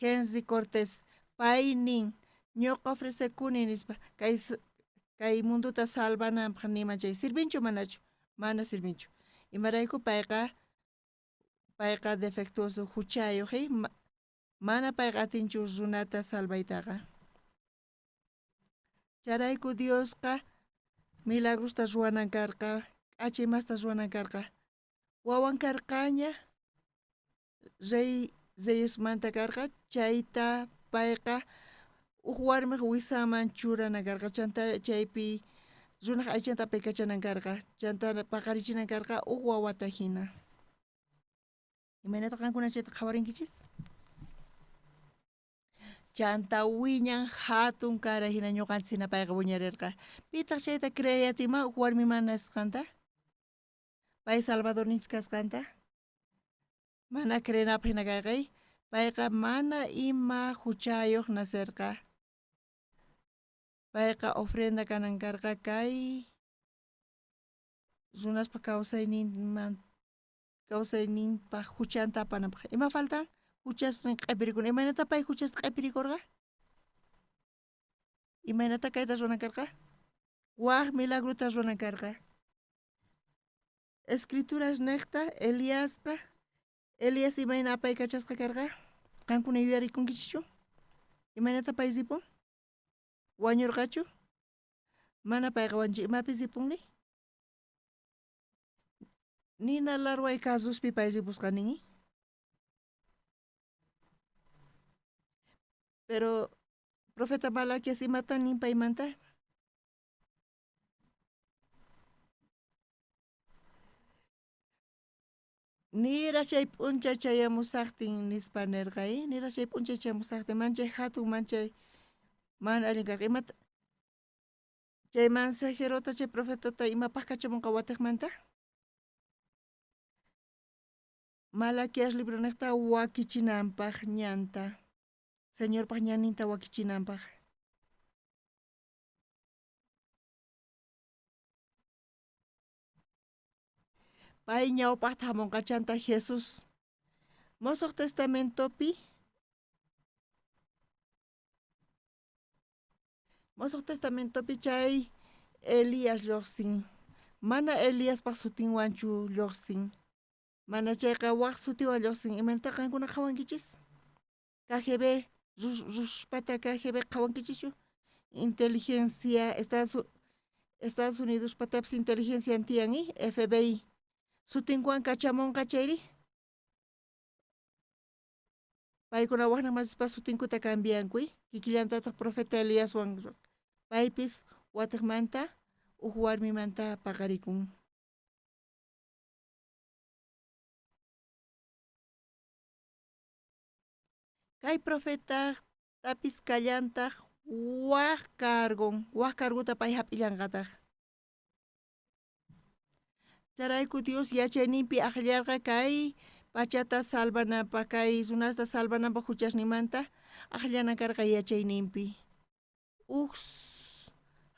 Henry Cortés, pay nin, ñuqa ofrecekuni nispa, kay munduta salvananpaq niman chay, sirvinchu manachu? Mana sirvinchu. Imarayku payqa defectuoso huchayuq, mana payqa atinchu runata salvaytaqa. Chayrayku Diosqa milagrosta ruwanan karqa, k'acha imasta ruwanan karqa. Wawan karqaña, rey reyesmanta karqa, chayta payqa uj warmiq wisanman churanan karqa, chanta chaypi runaq aychanta apaykachanan karqa, chanta paqarichinan karqa uj wawata hina. Imaynataq qankuna chayta qhawarinkichis? Chanta wiñan hatun kara hina ñuqanchis hina payqa wiñarirqa. Pitaq chayta creeyatinman uj warmiman nasqanta? Pay Salvadorninchis kasqanta? Mana creenapaq hina kayqay. Payqa mana ima huchayuq nacerqa. Payqa ofrenda kanan karqa kay runaspa kawsayninpaq huchanta apananpaq. Ima faltan? Huchasnin q'ipirikuna. Imaynata pay huchasta q'ipirikurqa? Imaynata kayta ruwanan karqa? Waj milagrota ruwanan karqa. Escrituras niqta Eliasqa, Elías imayna apaykachasqa karqa? Qankuna yuyarikunkichikchu? Imaynata pay ripun? Wañurqachu? Mana payqa wañuchu. Imapi ripunri? Nina larway carrospi pay ripusqa nin. Pero profeta Malaquías imata nin paymanta? Nira chay p'unchay chayamusaqtin nispa nirqa, nira chay p'unchay chayamusaqtin, manchay hatun, manchay mana allin karqa. Imata chay mensajerota, chay profetota imapaq kachamunqa watiqmanta? Malaquías libro niqta wakichinanpaq ñanta, Señorpaq ñanninta wakichinanpaq. Pay ñawpaqta hamunqa chanta Jesús. Mosoq Testamentopi chay Elías lluqsin. Mana Eliaspaq sutinwanchu lluqsin. Mana chayqa waj sutiwan lluqsin. Imaynataq qankuna qhawankichis? KGB, ruspata KGB qhawankichischu? Inteligencia, Estados Unidos patapis inteligencia tiyan, FBI. Sutinkuwan kachamunqa chayri? Paykuna wajna masispa sutinkuta cambianku, kikillantataq profeta Eliaswan paypis watiqmanta uj warmimanta paqarikun. Kay profeta tapis kallantaq waj cargon, waj cargota pay hap'illanqataq. Chayrayku Dios yachayninpi aqllarqa kay Pachata salvananpaj, kay runasta salvananpaj juchasninmanta ajllanan karqa yachayninpi. Uj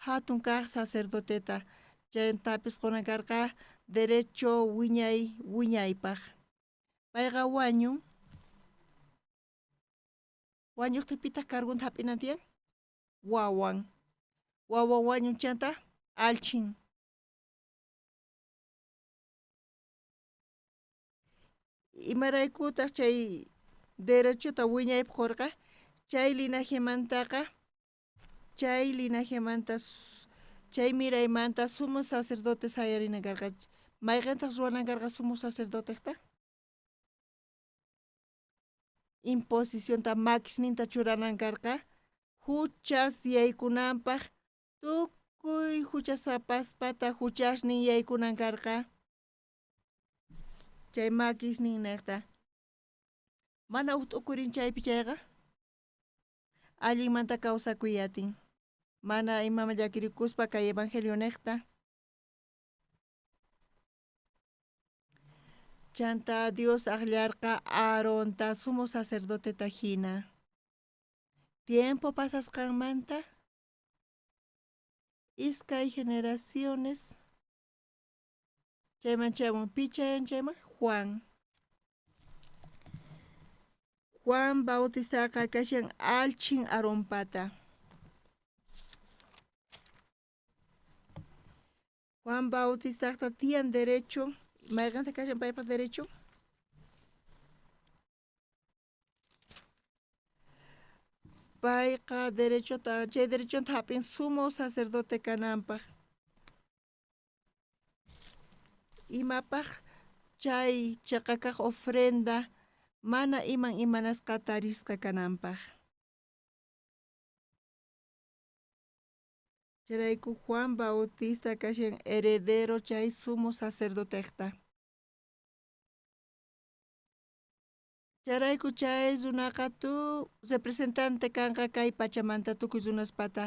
jatun kaj sacerdoteta, chantapis qonan karqa derecho wiñay wiñaypaj. Payqa wañun. Wañuqtin pitaq cargunta hap'inan tiyan? Wawan. Wawan wañun chanta allchhin. Imaraykutaq chay derechota wiñaypaj qorqa? Chay linajemantaqa, chay linajemanta, chay miraymanta sumo sacerdote sayarinan karqa. Mayqintaq ruwanan karqa sumo sacerdotejta? Imposicionta makisninta churanan karqa, juchas yaykunanpaj, tukuy juchasapaspata juchasnin yaykunan karqa. Chay makisnin nejta. Mana uj t'ukurin chaypi chayqa, allinmanta kawsakuy atin. Mana imaman llakirikuspa kay evangelio nejta. Chanta Dios ajllarqa Aaronta sumo sacerdoteta hina. Tiempo pasasqanmanta iskay generaciones chayman chayman pichayan chayman Juan. Juan Bautistaqa kashan allchhin Aaronpata. Juan Bautistaqta tiyan derecho, mayqanta kashan paypaq derecho? Payqa derechota, chay derechonta hap'in sumo sacerdote kananpaq. Imapaq chay cheqa kaq ofrenda mana iman imanasqa tarisqa kananpaq. Chayrayku Juan Bautista kashan heredero chay sumo sacerdotejta. Chayrayku chay runaqa tu representante kanqa kay pachamanta tukuy runaspata.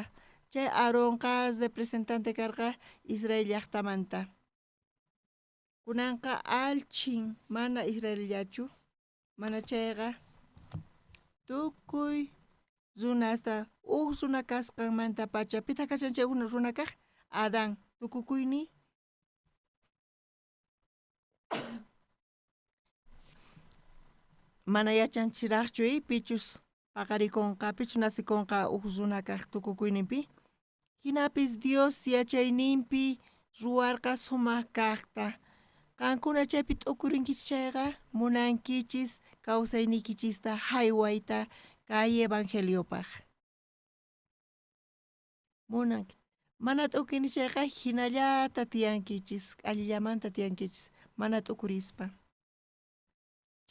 Chay Aaronqa representante karqa Israel llaqtamanta. Kunanqa allchhin mana Israelllachu, mana chayqa tukuy runasta uj runa kasqanmanta pacha. Pitaq kashan chay uj runa kaq? Adán. Tukukuyni mana yachanchiraqchu pichus paqarikunqa, pichus nasikunqa uj runa kaq tukukuyninpi. Hinapis Dios yachayninpi ruwarqa sumaq kaqta. Qankuna chaypi t'ukurinkichis chayqa munankichis kawsaynikichista haywayta kay evangeliopaq. Munanki. Mana t'ukini chayqa hinallata tiyankichis, allillamanta tiyankichis, mana t'ukurispa.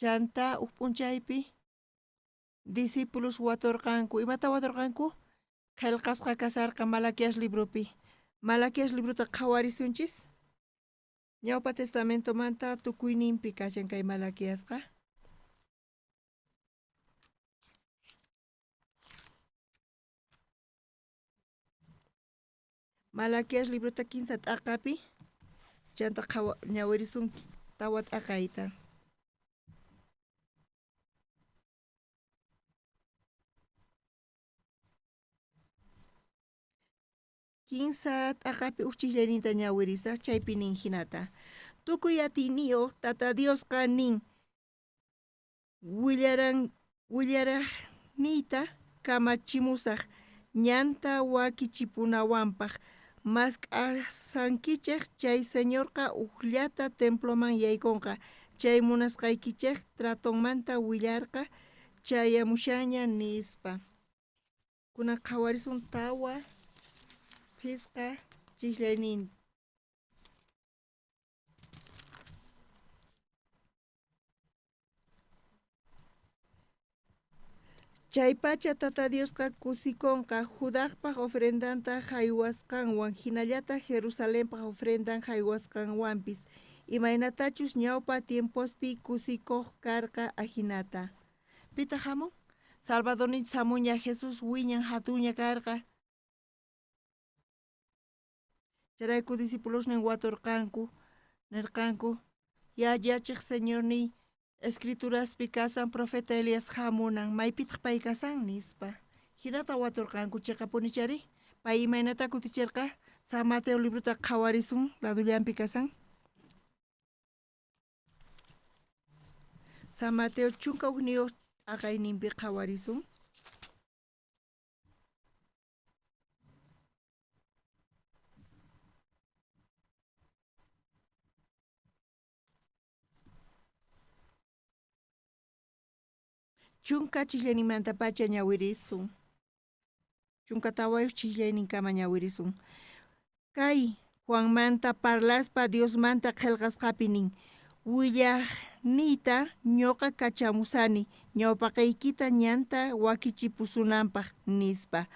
Chanta uj p'unchaypi discípulos waturqanku. Imata waturqanku? Qillqasqa kasarqa Malaquías libropi. Malaquías librota qhawarisunchis. Ñawpa Testamentomanta tukuyninpi kashan kay Malaquiasqa. Malaquías librota 15 t'aqapi chanta ñawirisun tawa t'aqayta. Kinsa t'aqapi uj chijllayninta ñawirisaq chaypi nin hinata. Tukuy atiyniyuq Tata Diosqa nin willaraqniyta kamachimusaq ñanta wakichipunawanpaq. Mask'asankichej chay Señorqa ujllata temploman yaykunqa. Chay munasqaykichej tratonmanta willarqa chayamushaña nispa. Kunan qhawarisun tawa phisqa chijllaynin. Chaypacha Tata Diosqa kusikonqa Judajpaj ofrendanta haywasqanwan hinallataq Jerusalenpaj ofrendan haywasqanwanpis, imaynatachus ñawpa tiempospi kusikuq karqa ajinata. Pitaq hamun? Salvadorninchis hamuña Jesús wiñan hatunña karqa. Chayrayku discipulosnin waturqanku, nirqanku, ya yachaq Señorniy, Escrituraspi kasan profeta Elías hamunan, maypitaq pay kasan nispa. Hinata waturqanku chiqapunichari, pay imaynata kutichirqa, San Mateo librota qhawarisun, ladullanpi kasan. San Mateo 11 t'aqayninpi qhawarisun. Chunka chillayninmantapacha ñawirisun. Chunka tawayuq chillayninkama ñawirisun. Kay Juanmanta parlaspa Diosmanta qillqasqapi nin, willaqniyta ñuqa kachamusani ñawpaqaykita ñanta wakichipusunanpaq nispa.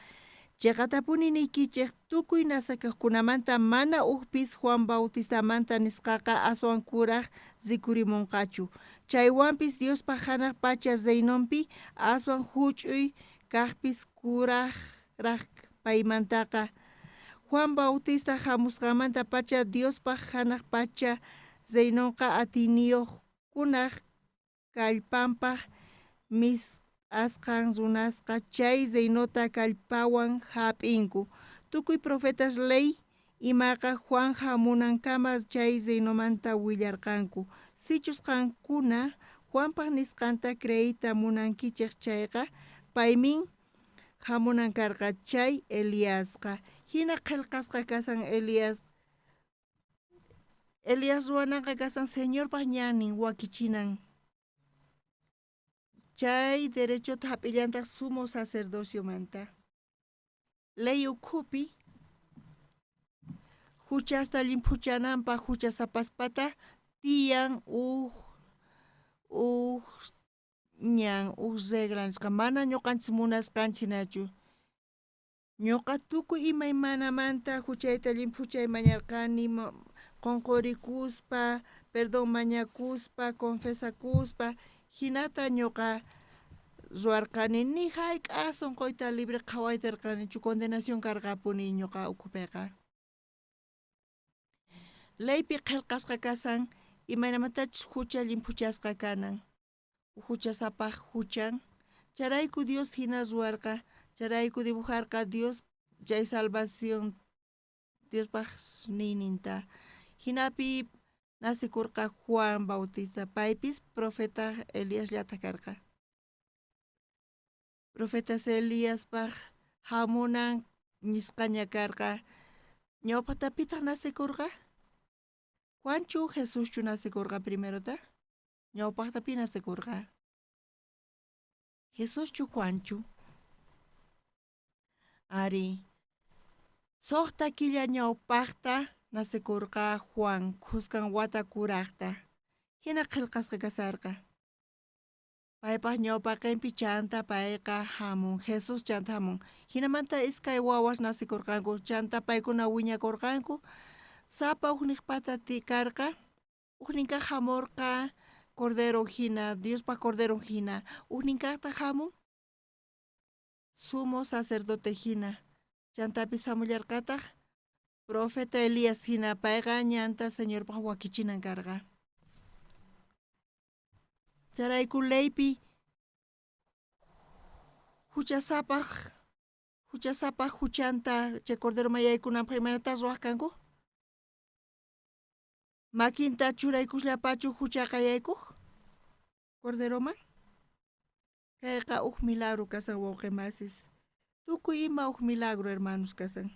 Chiqatapuni niykichej tukuy nasakaqkunamanta mana ujpis Juan Bautistamanta nisqaqa aswan kuraj rikurimunqachu. Chaywanpis Diospaq hanaq pacha reinonpi aswan huch'uy kaqpis kurajraq paymantaqa. Juan Bautista hamusqanmanta pacha Diospaq hanaq pacha reinonqa atiyniyuqkunaq kallpanpaq mis'asqan runasqa chay reinota kallpawan hap'inku. Tukuy profetas ley imaqa Juan hamunankama chay reinomanta willarqanku. Sichus qankuna Juanpaq nisqanta creeyta munankichej chayqa paymin hamunan karqa chay Eliasqa. Hina qillqasqa kasan Elías. Elías ruwananqa kasan Señorpaq ñannin wakichinan. Chay derechota hap'illantaq sumo sacerdociomanta. Ley ukhupi huchasta llimphuchananpaq huchasapaspata tiyan uj ñan uj regla nisqa mana ñuqanchis munasqanchinachu. Ñuqa tukuy imaymanamanta huchayta llimphuchay mañarqani qunqurikuspa, perdón mañakuspa, confesakuspa, hinata ñuqa ruwarqani ni hayk'aq sunquyta libre qhawaytarqanichu condenación karqapuni ñuqa ukhupiqa. Leypi qillqasqa kasan imaynamatachus hucha llimphuchasqa kanan. Huchasapaq huchan. Chayrayku Dios hina ruwarqa, chayrayku dibujarqa Dios chay salvación Diospaq niyninta. Hinapi nasikurqa Juan Bautista, paypis profeta Eliasllata karqa. Profeta Eliaspaq hamunan nisqaña karqa. Ñawpaqtapitaq nasikurqa? Juanchu Jesuschu nasikurqa primerota? Ñawpaqtapi nasikurqa. Jesuschu Juanchu? Ari. Suqta killa ñawpaqta nasikurqa Juan khuskan wata kuraqta. Hina qillqasqa kasarqa. Paypaq ñawpaqinpi chanta payqa hamun, Jesús chanta hamun. Hinamanta iskay wawas nasikurqanku, chanta paykuna wiñakurqanku. Sapa ujniqpata karqa, ujninkaq hamurqa cordero hina, Diospaq cordero hina, ujninkaqta hamun sumo sacerdote hina. Chantapis hamullarqataq profeta Elías hina, payqa ñanta Señorpaq wakichinan karqa. Chayrayku leypi huchasapaq huchanta chay cordero mayaykunanpaq imaynata ruwaq kanku? Makinta churaykusllapachu huchaqa yaykuq corderoman? Kayqa uj milagro kasan wawqimasis. Tukuy ima uj milagro hermanos kasan.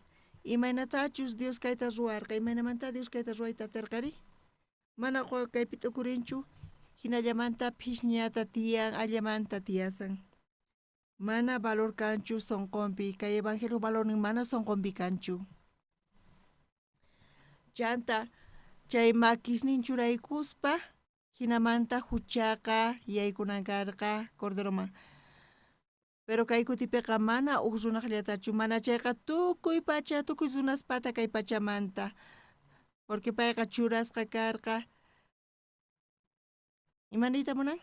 Imaynatachus Dios kayta ruwarqa, imaynamanta Dios kayta ruwayta atirqari? Mana kaypi t'ukurinchu, hinallamanta phishñata tiyan, allamanta tiyasan. Mana valor kanchu sunqunpi, kay evangelio valornin mana sunqunpi kanchu. Chanta chay makisnin churaykuspa hinamanta huchaqa yaykunan karqa corderoman. Pero kay kutipiqa mana uj runaqllatachu, mana chayqa tukuy pacha, tukuy runaspata kay pachamanta. Porque payqa churasqa karqa. Ima niyta munan?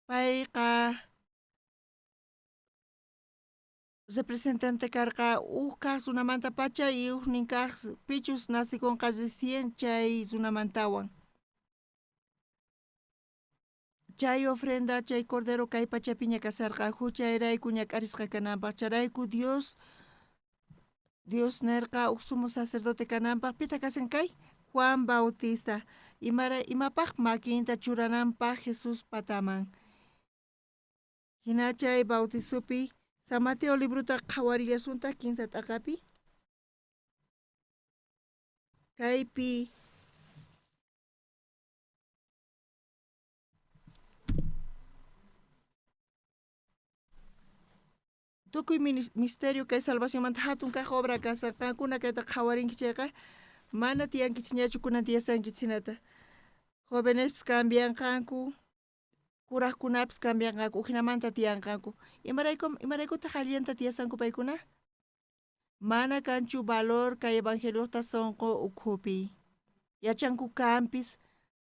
Payqa representante karqa uj kaq runamanta pacha y ujnin kaq pichus nasikunqa recién chay runamantawan. Chay ofrenda, chay cordero kay pachapiña kasarqa, huchayrayku ñak'arisqa kananpaq. Chayrayku Dios nerqa uj sumo sacerdote kananpaq. Pitaq kasan kay? Juan Bautista. Imapaq makinta churananpaq Jesús pataman. Hina chay bautizopi San Mateo libruta qhawarillasunta 15 t'aqapi. Kaypi tukuy misterio kay salvacionmanta hatun kaq obra kasan. Qankuna kayta qhawarinki chayqa mana tiyankichikñachu kunan tiyasankichik hinata. Jovenespis cambianqanku, kuraqkunapis cambianqanku, ujinamanta tiyanqanku. Imaraykutaq allanta tiyasanku paykuna? Mana kanchu valor kay evangeliota sonqo ukhupi. Yachanku kanpis,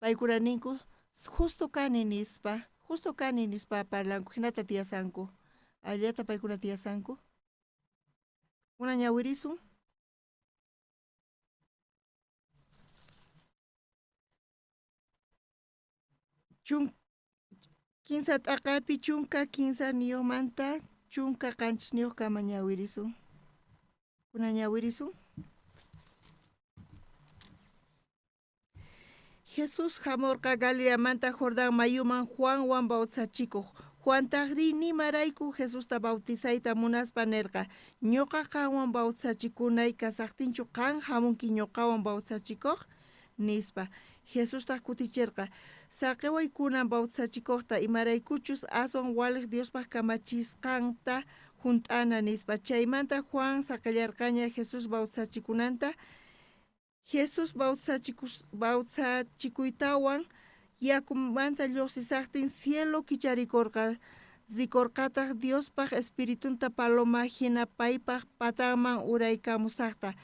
paykuna ninku justo kani nispa parlanku, hinata tiyasanku. Allata paykuna tiyasanku. Kuna ñawirisun. Kinsa t'aqapi chunka kinsa niyuqmanta chunka qanchisniyuqkama ñawirisun. Kuna ñawirisun. Jesús hamurqa Galileamanta Jordán mayuman Juanwan bautizachikuq. Juantaqri nimarayku Jesusta bautizayta munaspa nerqa, ñuqa qanwan bautizachikunay kasaqtinchu qan hamunki ñuqawan bautizachikuq nispa. Jesustaq kutichirqa, saqiway kunan bautizachikuqta imaraykuchus aswan waliq Diospaq kamachisqanta junt'ana nispa. Chaymanta Juan saqillarqaña Jesús bautizachikunanta. Jesús bautizachikuytawan yakumanta lluqsisaqtin cielo kicharikurqa, rikurqataq Diospaq espiritunta paloma hina paypaq patanman uraykamusaqta.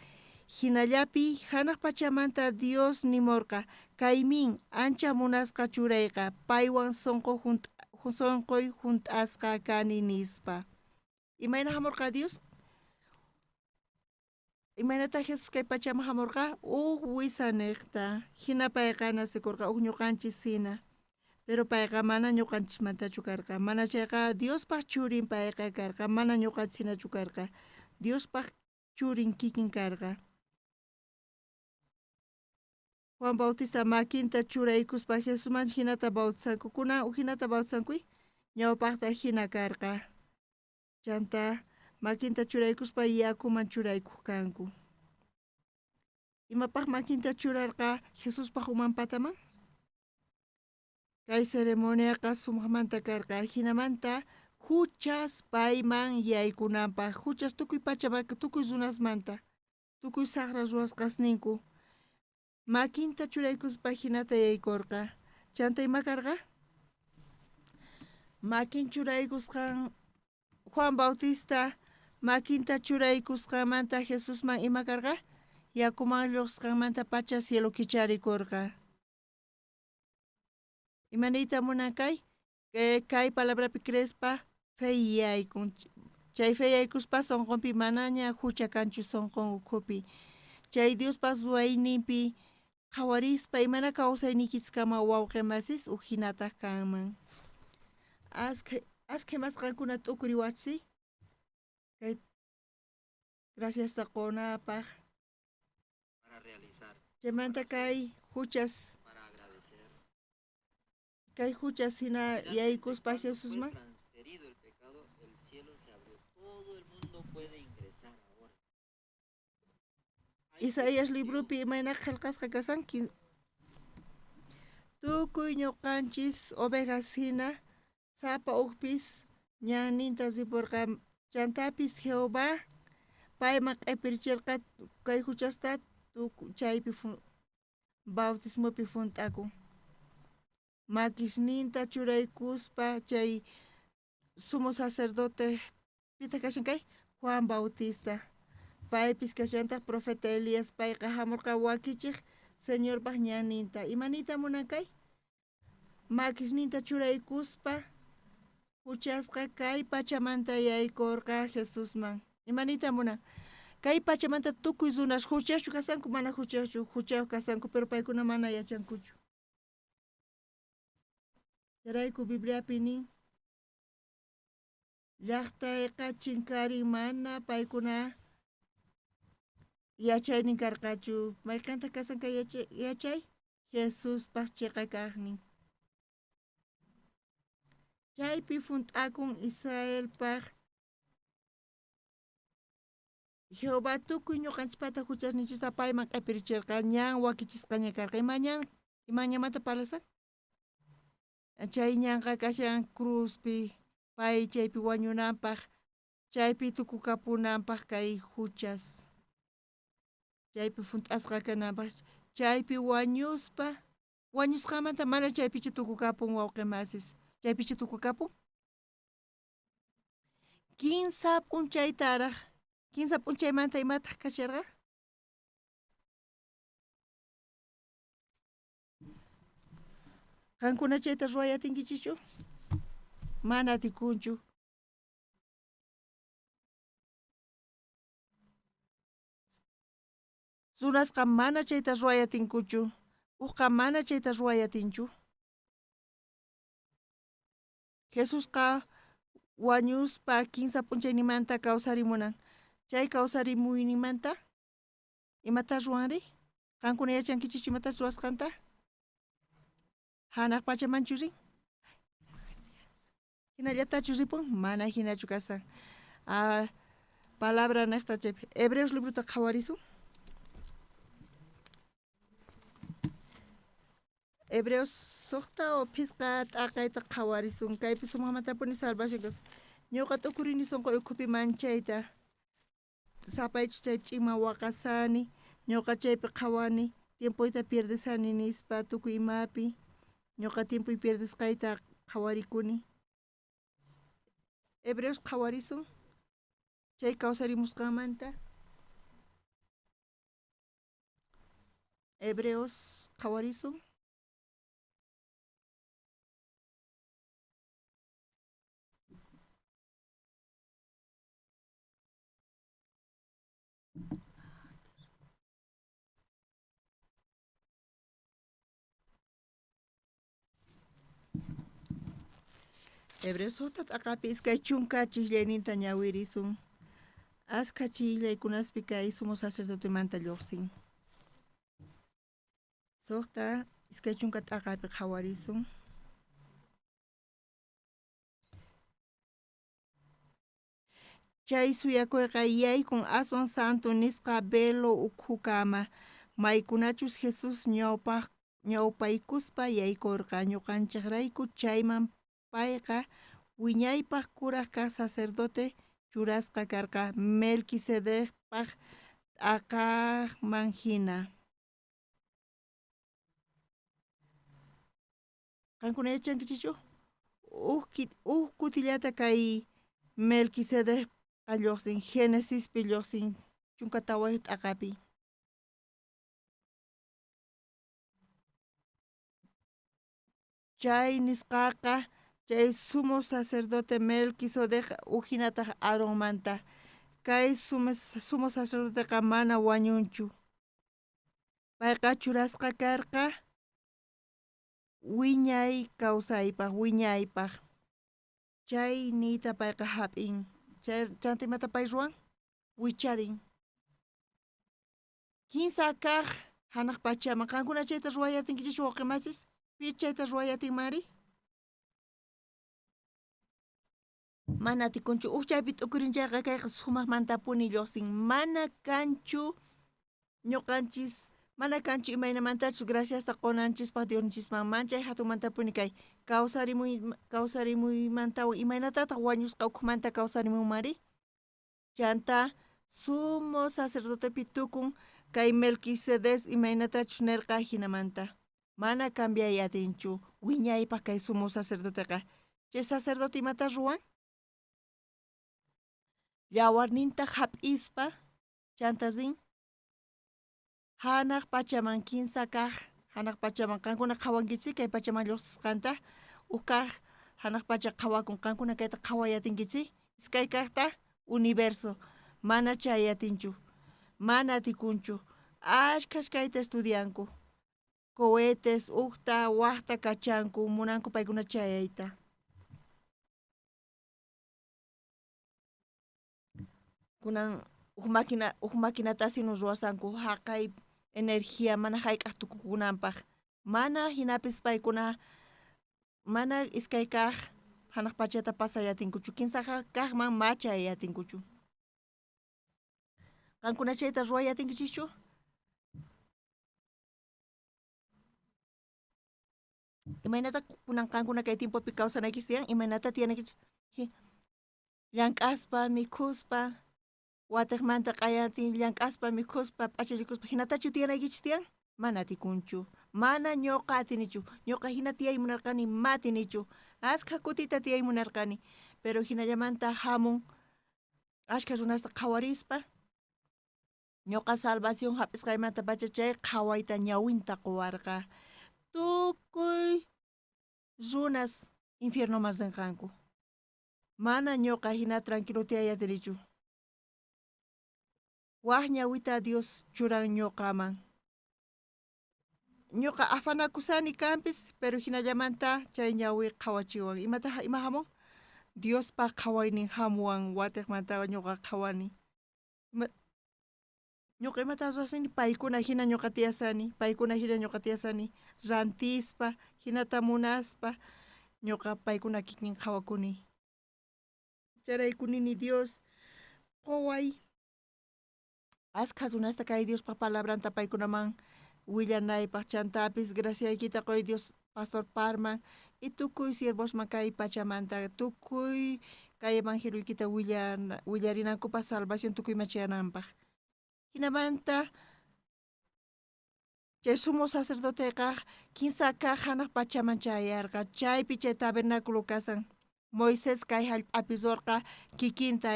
Hinallapi hanaq pachamanta Dios nimurqa, kaymin ancha munasqa churayqa, paywan sunquy hunt'asqa kani nispa. Imayna hamurqa Dios? Imaynata Jesús kay pachaman hamurqa? Uj wisa niqta. Hina payqa nacikurqa uj ñuqanchis hina. Pero payqa mana ñuqanchismantachu karqa. Mana chayqa Diospaq churin payqa karqa, mana ñuqanchis hinachu karqa. Diospaq churin kikin karqa. Juan Bautista makinta churaykuspa Jesusman hinata bautizanku. Kunan uj hinata bautizankuy ñawpaqta hina karqa. Chanta makinta churaykuspa yakuman churaykuq kanku. Imapaq makinta churarqa Jesuspaq uman pataman? Kay ceremoniaqa sumaqmanta karqa. Hinamanta huchas payman yaykunanpaq. Huchas tukuy pachaman, tukuy runasmanta, tukuy saqra ruwasqasninku. Makinta churaykuspa hinata yaykurqa. Chanta ima karqa? Makin churaykusqan Juan Bautista makinta churaykusqanmanta Jesusman ima karqa? Yakuman lluqsqanmanta pacha cielo kicharikurqa. Imaniyta munan kay? Kay palabrapi creespa fe yaykun. Chay fe yaykuspa sunqunpi manaña hucha kanchu sunqun ukhupi. Chay Diospa ruwayninpi qhawarispa imana kawsaynikichkama wawqi masis uj hinataq kanman. Askha imasqankuna t'ukuriwachsi. Kay graciasta qunapaq. Para realizar. Chaymanta kay huchas. Para agradecer. Kay huchas hina yaykuspa Jesusman. Transferido el pecado, el cielo se abrió. Todo el mundo puede ingresar ahora. Isaías libropi imayna qillqasqa kasanki. Tukuy ñuqanchis ovejas hina sapa ujpis ñanninta ripurqa. Chantapis Jehová payman q'ipirichirqa kay huchasta chaypi bautismopi junt'akun. Makisninta churaykuspa chay sumo sacerdote pitaq kashan kay? Juan Bautista. Paypis kashantaq profeta Elías, payqa hamurqa wakichiq Señorpaq ñanninta. Imaniyta munan kay? Makisninta churaykuspa huchasqa kay pachamanta yaykurqa Jesusman. Imaniyta munan? Kay pachamanta tukuy runas huchaschu kasanku, mana huchaschu, huchayuq kasanku, pero paykuna mana yachankuchu. Chayrayku Bibliapi nin llaqtayqa chinkarin mana paykuna yachaynin karqachu. Mayqanta kasan kay yachay? Jesuspaq chiqa kaqnin. Chaypi junt'akun Israelpaq Jehová tukuy ñuqanchispata huchasninchista payman q'ipirichirqa, ñan wakichisqaña karqa. Ima ñan, ima ñamanta parlasan? Chay ñanqa kashan cruzpi, pay chaypi wañunanpaq, chaypi tukukapunanpaq kay huchas. Chaypi junt'asqa kananpaq, chaypi wañuspa, wañusqamanta mana chaypichu tukukapun wawqi masis. Chaypichu tukukapun? Kinsa p'unchaytaraq, kinsa p'unchaymanta imataq kasharqa? Qankuna chayta ruway atinkichikchu? Mana atikunchu. Runasqa mana chayta ruway atinkuchu. Ujqa mana chayta ruway atinchu. Jesusqa wañuspa kinsa p'unchaynimanta kawsarimunan. Chay kawsarimuynimanta imata ruwanri? Qankuna yachankichikchu imata ruwasqanta? Hanaq pachamanchu rin? Hinallatachu ripun? Mana hinachu kasan. Palabra niqta chaypi. Hebreos librota qhawarisun. Hebreos suqta o phisqa t'aqayta qhawarisun. Kaypi sumaqmantapuni salvación kasan. Ñuqa t'ukurini sunqu ukhupi manchayta. Sapaychu chay ch'inman waqasani, ñuqa chaypi qhawani, tiempoyta pierdesani nispa tukuy imapi. Ñuqa tiempoy pierdesqayta qhawarikuni. Hebreos qhawarisun chay kawsarimusqanmanta. Hebreos qhawarisun. Hebreos suqta t'aqapi iskay chunka chiqllayninta ñawirisun. Askha chiqllaykunaspi kay sumo sacerdotemanta lluqsin. Suqta iskay chunka t'aqapi qhawarisun. Chay suyakuyqa yaykun aswan santo nisqa velo ukhukama, maykunachus Jesús ñawpaykuspa yaykurqa ñuqanchiqrayku chayman payqa wiñaypaq kuraq kaq sacerdote churasqa karqa Melquisedecpaq t'aqaqman hina. Qankuna yachankichikchu? Uj kutillata kay Melquisedecqa lluqsin Genesispi lluqsin 14 t'aqapi. Chay nisqaqa chay sumo sacerdote Melquisedec ujinataq Aaronmanta. Kay sumo sacerdoteqa mana wañunchu. Payqa churasqa karqa wiñay kawsaypaq, wiñaypaq. Chay niyta payqa hap'in. Chanta imata pay ruwan? Wicharin. Kinsa kaq hanaq pachaman. Qankuna chayta ruway atinkichikchu wawqi masis? Pi chayta ruway atinmanri? Mana atikunchu. Uj chaypi t'ukurin chayqa kayqa sumaqmantapuni lluqsin. Mana kanchu ñuqanchis, mana kanchu imaynamantachus graciasta qunanchispaq Diosninchisman. Manchay hatunmantapuni kay kawsarimuymantawan imaynatataq wañusqa ukhumanta kawsarimunmanri? Chanta sumo sacerdotepi tukun kay Melquisedec imaynatachus nirqa hinamanta. Mana cambiay atinchu wiñaypaq kay sumo sacerdoteqa. Chay sacerdote imata ruwan? Yawarninta hap'ispa chanta rin hanaq pachaman kinsa kaq hanaq pachaman qankuna qhawankichik kay pachaman lluqsisqanta uj kaq hanaq pacha qhawakun qankuna kayta qhaway atinkichik iskay kaqta universo mana chay atinchu mana atikunchu ashkhas kayta estudianku. Cohetes ujta wajta kachanku, munanku paykuna chayayta. Kunan uj maquinata sino ruwasanku jaqay energía mana jayk'aj tukukunanpaj. Mana jinapis paykuna mana iskay kaj janaj pachata pasay atinkuchu, kinsa kajman ma chayay atinkuchu. Qankuna chayta ruway atinkichischu? Imaynata kunan qankuna kay tiempopi kawsanaykichis tiyan? Imaynata tiyanaykichis? Llank'aspa, mikhuspa, watejmanta q'ayantin llank'aspa, mikhuspa, p'achallikuspa, hinatachu tiyanaykichis tiyan? Mana atikunchu. Mana ñuqa atinichu. Ñuqa hina tiyay munarqani, ma atinichu. Askha kutita tiyay munarqani, pero hinallamanta hamun ashkha runasta qhawarispa, ñuqa salvación hap'isqaymanta pacha chay qhawayta ñawinta quwarqa. Tukuy runas infiernoman rinqanku. Mana ñuqa hina tranquilo tiyay atinichu. Waj ñawita Dios churan ñuqaman. Ñuqa afanakusani kanpis, pero hinallamanta chay ñawi qhawachiwan. Imata ima hamun? Diospaj qhawaynin hamuwan watejmanta ñuqa qhawani. Ñuqa imata ruwasani? Paykuna hina ñuqa tiyasani, paykuna hina ñuqa tiyasani, rantispa, hinata munaspa, ñuqa paykuna kikin qhawakuni. Chayrayku nini Dios quway askha runasta kay Diospaj palabranta paykunaman willanaypaj, chantapis graciaykita quy Dios pastor Parman y tukuy siervosman kay pachamanta, tukuy kay evangelioykita willarinankupaj salvación tukuyman chayananpaj. Hinamanta chay sumo sacerdoteqa kinsa kaj janaj pachaman chayarqa, chaypi chay tabernáculo kasan. Moisés kay jallp'api ruwarqa kikinta,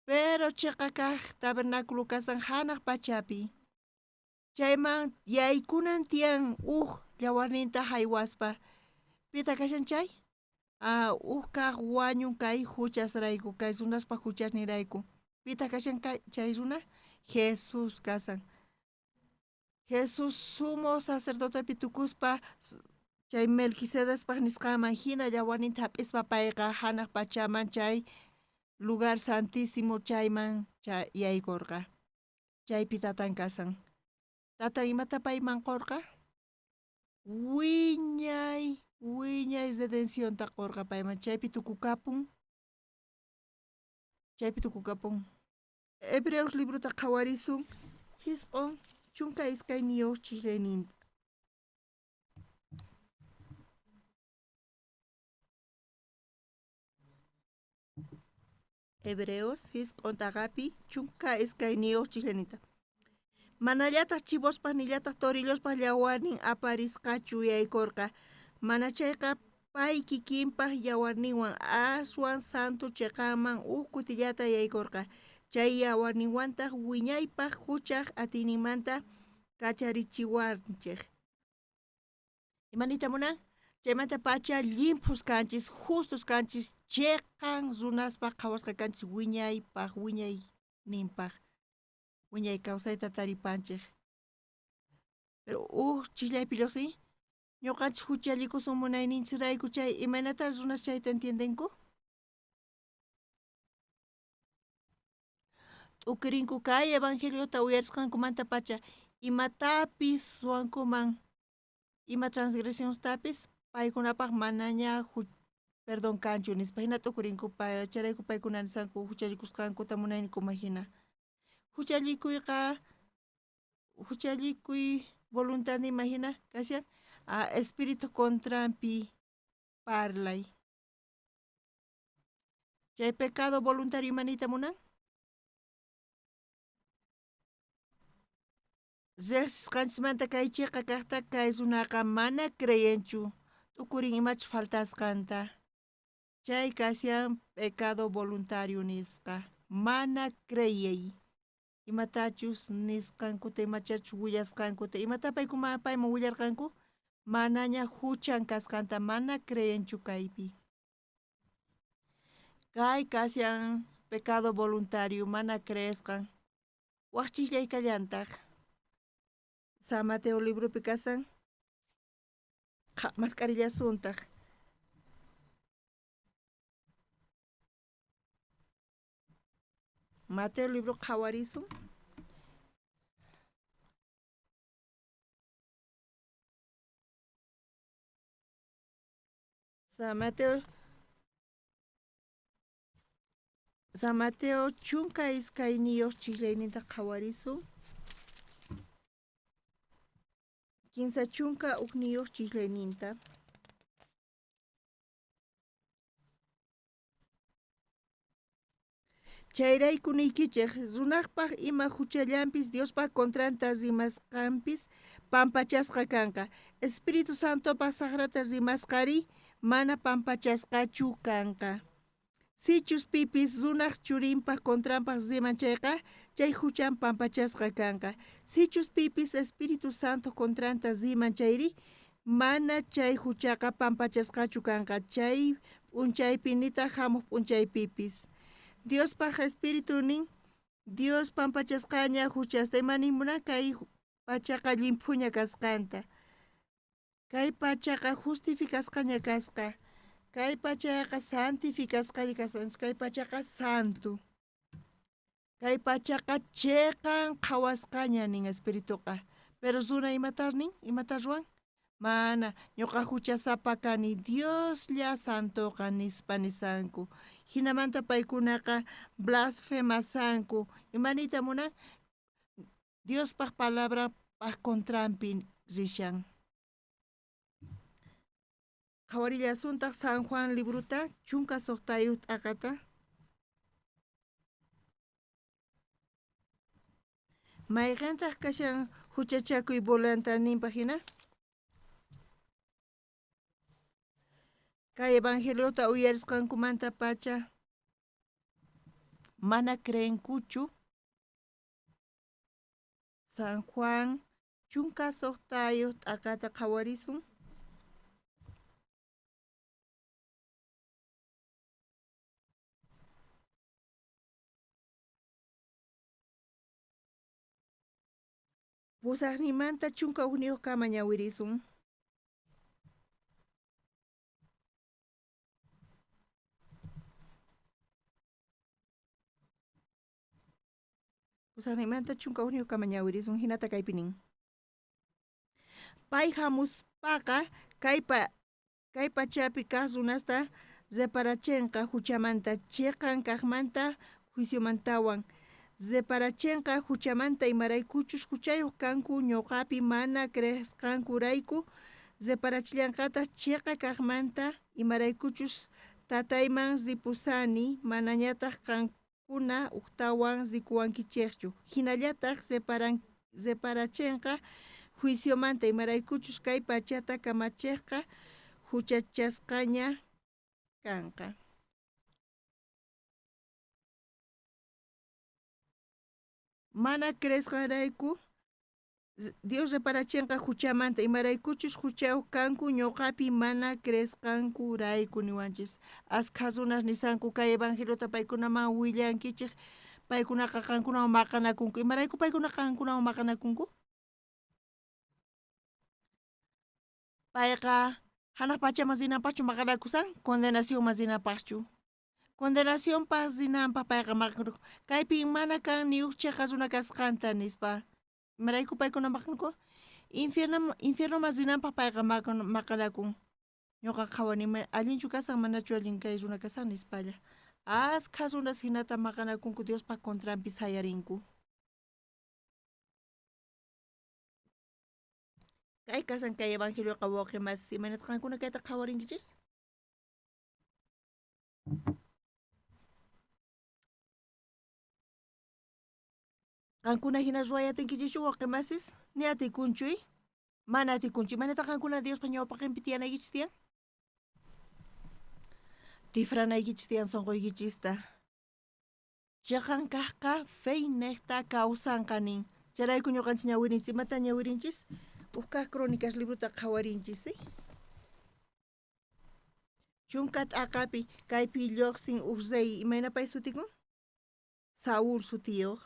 pero chiqa kaj tabernáculo kasan janaj pachapi. Chayman yaykunan tiyan uj llawarninta jaywaspa. Pita kashan chay? Uj kaj wañun kay huchasrayku, kay runaspa huchasnirayku. Pita kashan chay runa? Jesús kasan. Jesús sumo sacerdotepi tukuspa chay Melquisedespaj nisqanman hina llawarninta hap'ispa payqa janaj pachaman chay lugar santísimo chayman yaykurqa. Chaypi tatan kasan. Tatan imata payman qurqa? Wiñay, wiñay redencionta qurqa payman. Chaypi tukukapun. Chaypi tukukapun. Hebreos librota qhawarisun jisq'on 12 chijllayninta. Hebreos jisq'on taqapi 12 chijllayninta. Manallataj chivospaj nillataj torillospaj llawarnin aparisqachu yaykurqa. Mana chayqa pay kikinpaj yawarninwan aswan santo chiqaman uj kutillata yaykurqa. Chay yawarninwantaj wiñaypaj huchaj atiyninmanta kacharichiwanchej. Imanita munan? Chaymanta pacha llimphus kanchis, justos kanchis, chiqan runaspaj qhawasqa kanchis wiñaypaj, wiñayninpaj. Wiñay kawsayta taripanchej. Pero uj chislaypi lluqsin, ñuqanchis huchallikusun munayninchirayku chay imaynata runas chayta entiendenku? T'ukirinku kay evangeliota uyarisqankumanta pacha imatapis ruwankuman, ima transgresionstapis paykunapaj manaña perdón kanchu nispa hina t'ukurinku chayrayku paykuna nisanku huchallikusqankuta munayninkuman hina. Huchallikuyqa huchallikuy voluntad imagina kashan espíritu contranpi parlay. Chay pecado voluntario imanita munan? Riqsisqanchismanta kay chiqa kaqta kay runaqa mana creyenchu t'ukurin imachus faltasqanta. Chay kashan pecado voluntario nisqa. Mana creyey. Imatachus nisqankuta, imachachus willasqankuta, imata paykuna payman willarqanku, manaña huchan kasqanta mana creyenchu kaypi. Kay kashan pecado voluntario mana creesqan. Waj chisllay kallantaj. San Mateo libropi kasan Mask'arillasuntaj. Mateo libro qhawarisun. San Mateo 12 chijlayninta qhawarisun. 31 chijlayninta. Chayrayku niykichej runajpaj ima juchallampis Diospaj contranta rimasqanpis pampachasqa kanqa. Espíritu Santopaj sajrata rimasqari mana pampachasqachu kanqa. Sichus pipis runaj churinpaj contranpaj riman chayqa, chay juchan pampachasqa kanqa. Sichus pipis Espíritu Santo contranta riman chayri, mana chay juchaqa pampachasqachu kanqa. Chay p'unchaypi nitaq hamuq p'unchaypipis. Diospaj Espíritu nin, Dios pampachasqaña juchasta imanimuna kay pachaqa llimphuña kasqanta. Kay pachaqa justificasqaña kasqa. Kay pachaqa santificasqaña kasqa. Kay pachaqa santo. Kay pachaqa cheqan qhawasqaña nin Espirituqa. Pero runa imatar nin, imatar ruwan? Mana, ñuqa juchasapa kani, Dioslla santoqa nispa nisanku. Hinamanta paykunaqa blasfemasanku. Imanita munan? Diospaj palabrapaj contranpi rishan. Qhawarillasuntaq San Juan libruta, 16 t'aqata. Mayqintaq kashan huchachakuy volanta ninpaj hina? Kay evangeliota uyarisqankumanta pacha mana creenkuchu. San Juan 16 t'aqata qhawarisun. Pusaqninmanta 11 kama ñawirisun. Pusaqninmanta 11 kama ñawirisun hinata kaypi nin. Pay hamuspaqa kay pachapi kaq runasta reparachenqa huchamanta, cheqan kaqmanta, juiciomantawan. Reparachenqa huchamanta imaraykuchus huchayuq kanku ñuqapi mana creesqankurayku. Reparachillanqataq cheqa kaqmanta imaraykuchus tatayman ripusani manañataq qankuna uqtawan rikuwankichikchu. Hinallataq reparachenqa juiciomanta imaraykuchus kay pachata kamachiqqa huchachasqaña kanqa. Mana creesqanrayku Dios reparachenqa huchamanta imaraykuchus huchayuq kanku ñuqapi mana creesqankurayku niwanchis. Askha runas nisanku kay evangeliota paykunaman willankichik, paykunaqa qankunawan maqanakunku. Imarayku paykuna qankunawan maqanakunku? Payqa hanaq pachaman rinanpaqchu maqanakusan, condenacionman rinanpaqchu. Condenacionpaq rinanpaq payqa maqanakunku. Kaypi mana kan ni uj cheqa runa kasqanta nispa. Imarayku paykuna maqanakunku? Infiernoman rinanpaq payqa maqanakun. Ñuqa qhawani allinchu kasan manachu allin kay runa kasan nispalla. Askha runas hinata maqanakunku Diospaq contranpi sayarinku. Kay kasan kay evangelioqa wawqi masi, imaynataq qankuna kayta qhawarinkichis? Qankuna hina ruway atinkichischu wawqi masis? Ni atikunchu, mana atikunchu. Imaynataq qankuna Diospa ñawpaqinpi tiyanaykichis tiyan? Tifranaykichis tiyan sunquykichista. Chiqan kaqqa feyniqta kawsanqa nin. Chayrayku ñuqanchis ñawirinchis. Imata ñawirinchis? Uj kaq Crónicas libruta qhawarinchis, 10 t'aqapi kaypi lluqsin uj rey. Imayna pay sutikun? Saúl sutiyuq.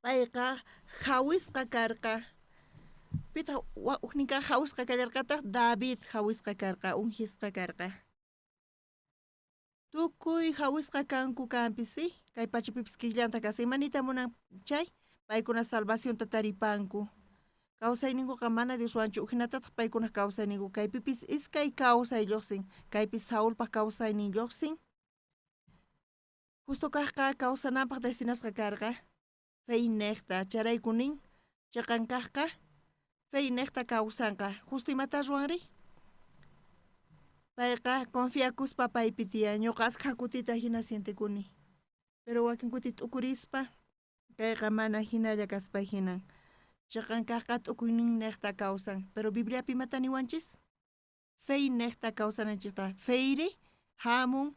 Payqa hawisqa karqa. Pitaq ujnin kaj jawisqa kallarqataq? David jawisqa karqa, ungisqa karqa. Tukuy jawisqa kanku kanpis, ¿sí? Kay pachapipis kikllanta kasan. Imanita munan chay? Paykuna salvacionta taripanku. Kawsayninkuqa mana Dioswanchu, ujinatataq paykunaj kawsayninku. Kaypipis iskay kawsay lluqsin. Kaypi Saulpaj kawsaynin lluqsin. Justo kajqa kawsananpaj destinasqa karqa feynejta. Chayrayku nin cheqan kajqa feynejta kawsanqa. Justo imata ruwanri? Payqa confiakuspa paypi tiyan. Ñuqa askha kutita jina sientekuni. Pero wakin kuti t'ukurispa kayqa mana jinalla kaspa jinan. Cheqan kajqa t'ukuyninnejta kawsan. Pero Bibliapi imata niwanchis? Feynejta kawsananchista. Feyri hamun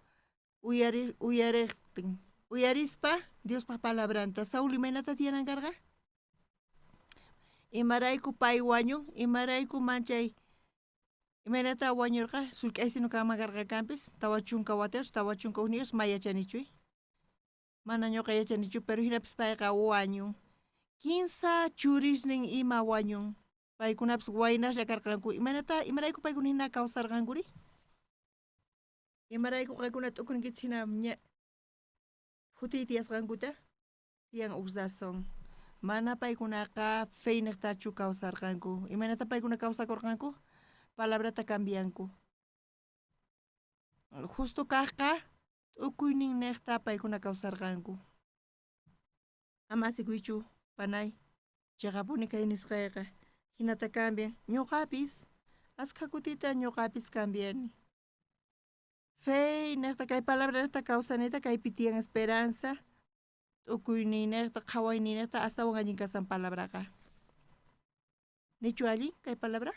uyarejtin. Uyarispa Diospaj palabranta. Saúl imaynata tiyanan karqa? Imarayku pay wañun, imarayku manchay imaynata wañurqa? Sullk'aysinu kanman karqa kanpis, 40 watayuq, 41 ma yachanichu. Mana ñuqa yachanichu, pero jinapis payqa wañun. 15 churisnin ima wañun. Paykunapis waynaslla karqanku. Imaynata, imarayku paykuna hina kawsarqankuri? Imarayku qaykuna t'ukurinkichis hina phutiy tiyasqankuta? Tiyan uj razón. Mana paykunaqa feynejtachu kawsarqanku. Imaynata paykuna kawsakurqanku? Palabrata cambianku. Justo kajqa t'ukuyninnejta paykuna kawsarqanku. Ama asikuychu, panay. Cheqapuni kay nisqayqa. Hinata cambian. Ñuqapis, askha kutita ñuqapis cambiani. Feynejta kay palabra nejta kawsanita kaypi tiyan esperanza. T'ukuyninnejta, qhawayninnejta astawan allin kasan palabraqa. Nichu allin kay palabra?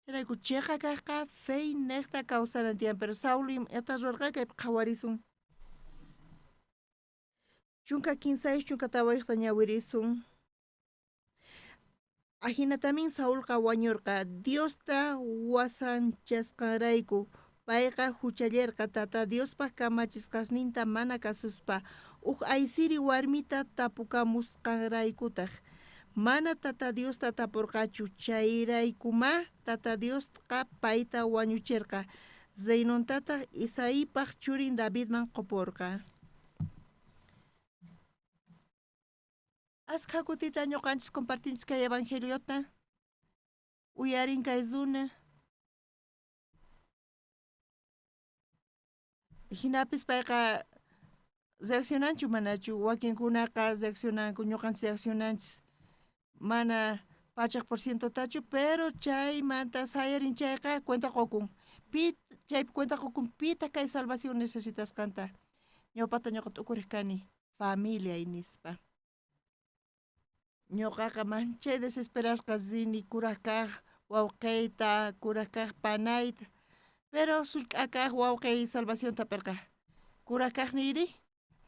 Chayrayku cheqa kajqa feynejta kawsanan tiyan, pero Saúl imata ruwarqa kaypi qhawarisun. 13 14 ñawirisun. Ajinatamin Saulqa wañurqa Diosta wasanchasqanrayku. Payqa huchallerqa Tata Diospaj kamachisqasninta mana kasuspa, uj aysiri warmita tapukamusqanraykutaj. Mana Tata Diosta tapurqachu, chayraykuma Tata Diosqa payta wañucherqa. Reinontataq Isaipaj churin Davidman qupurqa. Askha kutita ñuqanchis compartinchis kay evangeliota. Uyarin kay runa. Jinapis payqa reaccionanchu manachu, wakinkunaqa reaccionanku, ñuqanchis reaccionanchis mana 100% tachu, pero chaymanta sayarin chayqa cuenta qukun. Chaypi cuenta qukun pita kay salvación necesitasqanta. Ñawpata ñuqa t'ukuriq kani familia nispa. Ñuqaqa manchay desesperasqa rini kuraj kaj wawqiyta, kuraj kaj panayta, pero sullk'a kaj wawqiy salvacionta perqa. Kuraj kaj niyri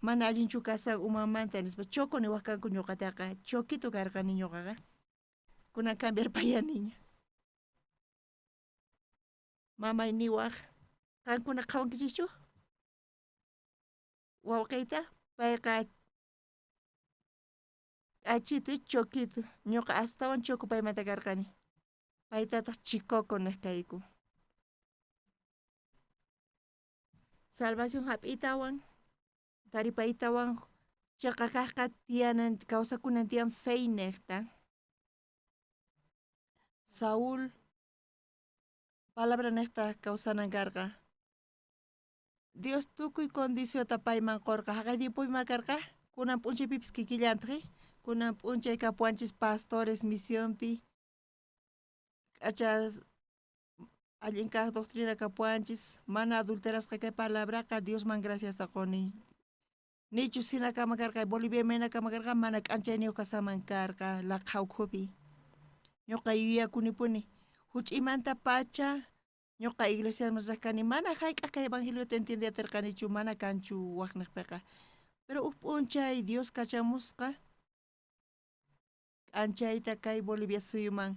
mana allinchu kasan umamanta nispa, choco niwaj kanku ñuqataqa, choquito karqani ñuqaqa. Kunan cambiarpayaniña. Mamay niwaj, qankuna qhawankichischu? Wawqiyta payqa k'achitu choquito, ñuqa astawan choco paymanta karqani. Paytataq chikoko nej kayku. Salvación hap'itawan, taripaytawan, cheqa kajqa tiyanan, kawsakunan tiyan feynejta. Saúl palabra nejta kawsanan karqa. Dios tukuy condiciota payman qorqa. Haqay tiempoyma karqa, kunan p'unchaypipis kikillantaqi. Kunan p'unchay kapuanchis pastores misionpi. K'acha allin kaj doctrina kapuanchis, mana adulterasqa kay palabraqa Diosman graciasta quni. Nichus hina kama karqa, Bolivia mayna kama karqa, mana k'anchayniyuq kasaman karqa laqha ukhupi. Ñuqa yuyakunipuni, huch'imanta pacha ñuqa iglesiaman riq kani, mana hayk'aq kay evangeliota entiendeatirqanichu, mana kanchu waqniqpiqa. Pero uj p'unchay Dios kachamusqa k'anchayta kay Bolivia suyuman.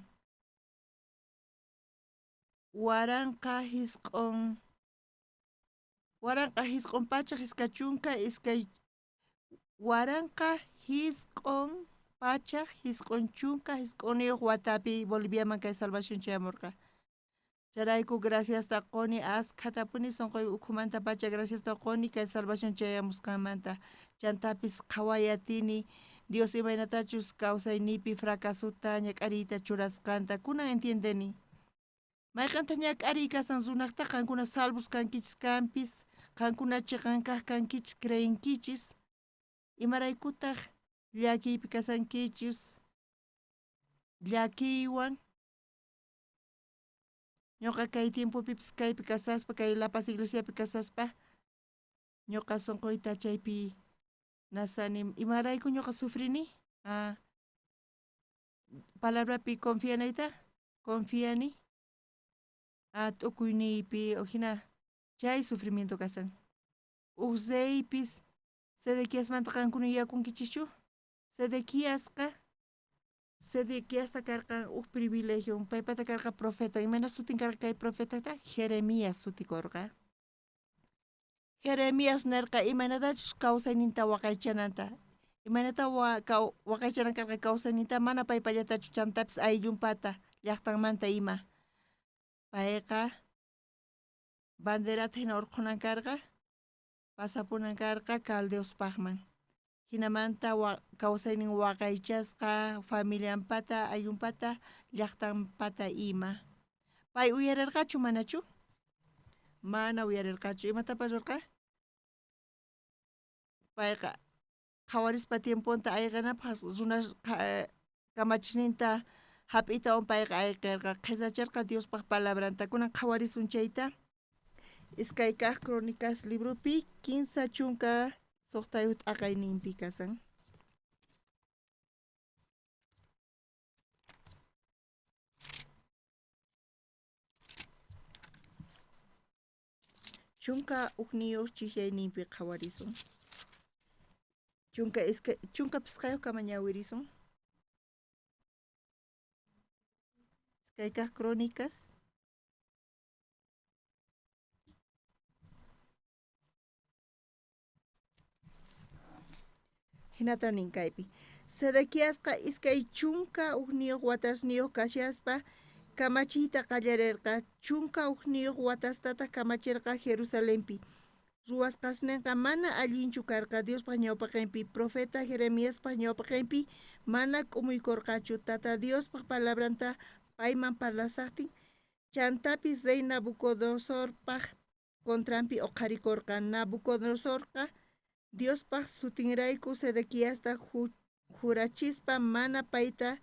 1992 1999 watapi Boliviaman kay salvación chayamurqa. Chayrayku graciasta quni askhatapuni sunquy ukhumanta pacha graciasta quni kay salvación chayamusqanmanta. Chantapis qhaway atini Dios imaynatachus kawsayniypi fracasuta ñak'ariyta churasqanta kunan entiendeni. Mayqanta ñak'ariy kasan runaqta qankuna salvos kankichis kanpis, qankuna chiqan kaq kankichis creenkichis. Imaraykutaq llakiypi kasankichis llakiywan. Ñuqa kay tiempopipis kaypi kasaspa, kay La Paz iglesiapi kasaspa, ñuqa sunquyta chaypi nasani. Imarayku ñuqa sufrini? Palabrapi confianayta, confiani. T'ukuyniypi hina chay sufrimiento kasan. Uj reypis Sedequiasmanta qankuna yuyakunkichischu? Sedequiasqa Sedequiasta karqa uj privilegio, paypata karqa profeta. Imayna sutin karqa kay profetata? Jeremías sutikurqa. Jeremías nerqa imaynatachus kawsayninta waqaychananta. Imaynata waqaychanan karqa kawsayninta mana paypallatachu chantapis ayllunpata llaqtanmanta ima. Payqa banderata hina urqhunan karqa, pasapunan karqa caldeospaqman. Hinamanta kawsaynin waqaychasqa familianpata, ayllunpata, llaqtanpata ima. Pay uyarirqachu manachu? Mana uyarirqachu. Imatapas rurqa? Payqa qhawarispa tiemponta ayqinapaq runas kamachiyninta hap'iytawan payqa ayqirqa, qhisacharqa Diospaq palabranta. Kunan qhawarisun chayta. Iskay kaq Crónicas libropi 36 t'aqayninpi kasan. Chunka ukniyuq chijyayninpi qhawarisun. 12 chunka pisqayuq kama ñawirisun. Iskay kaq Crónicas. Hinata nin kaypi. Sedequiasqa 21 watasniyuq kashaspa kamachiyta qallarirqa. 11 watastataq kamachirqa Jerusalenpi. Ruwasqasninqa mana allinchu karqa Diospaq ñawpaqinpi, profeta Jeremiaspaq ñawpaqinpi mana k'umuykurqachu Tata Diospaq palabranta payman parlasaqtin. Chantapis rey Nabucodonosorpaq contranpi uqharikurqa. Nabucodonosorqa Diospaq sutinrayku Sedequiasta jurachispa mana payta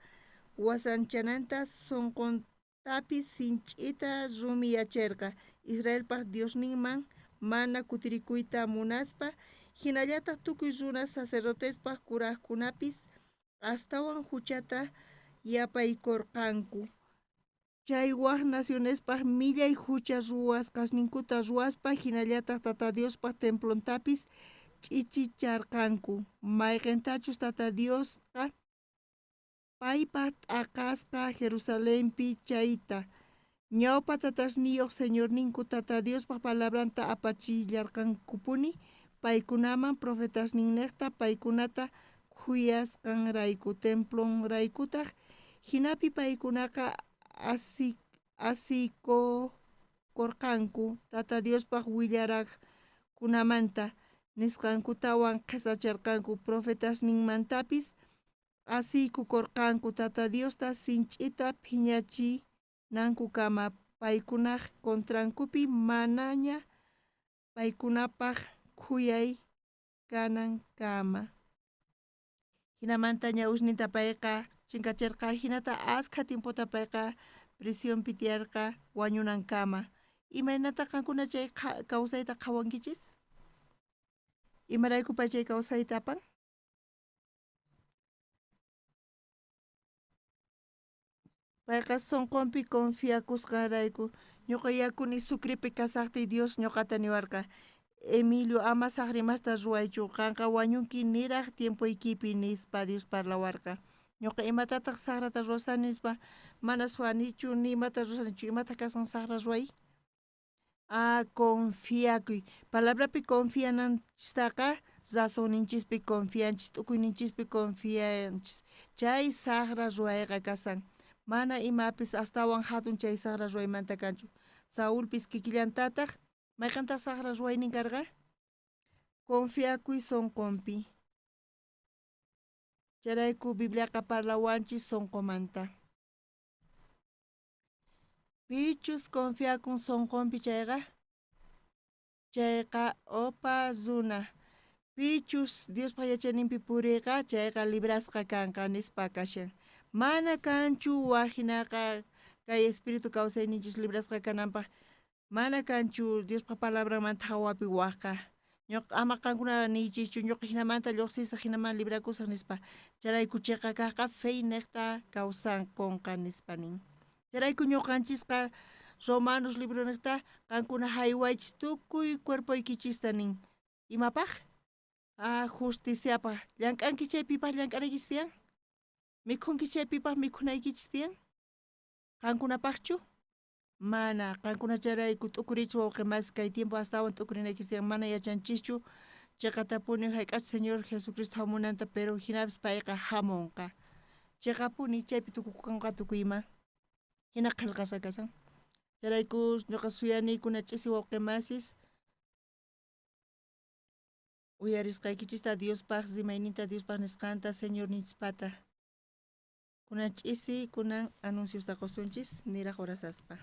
wasanchananta sunquntapis sinch'ita rumiyachirqa Israelpaq Diosninman mana kutirikuyta munaspa. Hinallataq tukuy runas sacerdotespaq kuraqkunapis astawan huchata yapaykurqanku. Chay waj nacionespaq millay hucha ruwasqasninkuta ruwaspa hinallataq Tata Diospaq templontapis ch'ichicharqanku. Mayqintachus Tata Diosqa paypaq t'aqasqa Jerusalenpi chayta. Ñawpa tatasniyuq Señorninku Tata Diospaq palabranta apachillarqankupuni paykunaman profetasninniqta paykunata khuyasqanrayku templonraykutaq. Hinapi paykunaqa asiykurqanku Tata Diospaq willaraqkunamanta nisqankutawan qhisacharqanku profetasninmantapis asiykukurqanku Tata Diosta sinch'ita phiñachinankukama paykunaj contrankupi manaña paykunapaq khuyay kanankama. Hinamanta ñawusninta payqa chinkachirqa hinata askha tiempota payqa prisionpi tiyarqa wañunankama. Imaynata qankuna chay kawsayta qhawankichis? Imarayku pay chay kawsayta apan? Payqa sunqunpi confiakusqanrayku. Ñuqa yakuni Sucrepi kasaqtiy Dios ñuqata niwarqa. Emilio ama saqra imasta ruwaychu, qanqa wañunki niraq tiempoykipi nispa Dios parlawarqa. Ñuqa imatataq saqrata ruwasani nispa mana suwanichu ni imata ruwasanichu, imataq kasqan saqra ruway? Confiakuy. Palabrapi confiananchistaqa Razonninchispi confianchis, tukuyninchispi confianchis. Chay sajra ruwayqa kasan. Mana imapis astawan hatun chay sajra ruwaymanta kanchu. Saulpis kikillantataq mayqantaq sajra ruwaynin karqa? Confiakuy sonqonpi. Chayrayku Bibliaqa parlawanchis sonqomanta. Pichus confiakun sonqonpi chayqa, chayqa opa runa. Pichus Diospaq yachayninpi puriyqa chayqa librasqa kanqa nispa kashan. Mana kanchu wajinaqa kay espíritu kawsayninchis librasqa kananpaq. Mana kanchu Diospaq palabranmanta hawapi wajqa. Ñuqa ama qankuna niychischu ñuqa hinamanta lluqsisaq hinaman librakusaq nispa. Chayrayku chiqa kaqqa fe niqta kawsankunqa nispa nin. Chayrayku ñuqanchisqa Romanos libro niqta qankuna haywaychis tukuy cuerpoykichista nin. Imapaq? Ah, justiciapaq. Llank'anki chaypipaq llank'anaykichis tiyan? Mikhunki chaypipaq mikhunaykichis tiyan? Qankunapaqchu? Mana, qankuna chayrayku t'ukurichis wawqi mas kay tiempo astawan t'ukurinaykichis tiyan. Mana yachanchischu chiqatapuni hayk'achus Señor Jesucristo hamunanta, pero hinapis payqa hamunqa. Chiqapuni chaypi tukukunqa tukuy ima. Hina qillqasqa kashan. Chayrayku ñuqa suyaniykuna ch'isi wawqi masis uyarisqaykichista Diospaq rimayninta Diospaq nisqanta Señorninchispata. Kunan ch'isi kunan anunciosta qusunchis niraq orasaspa.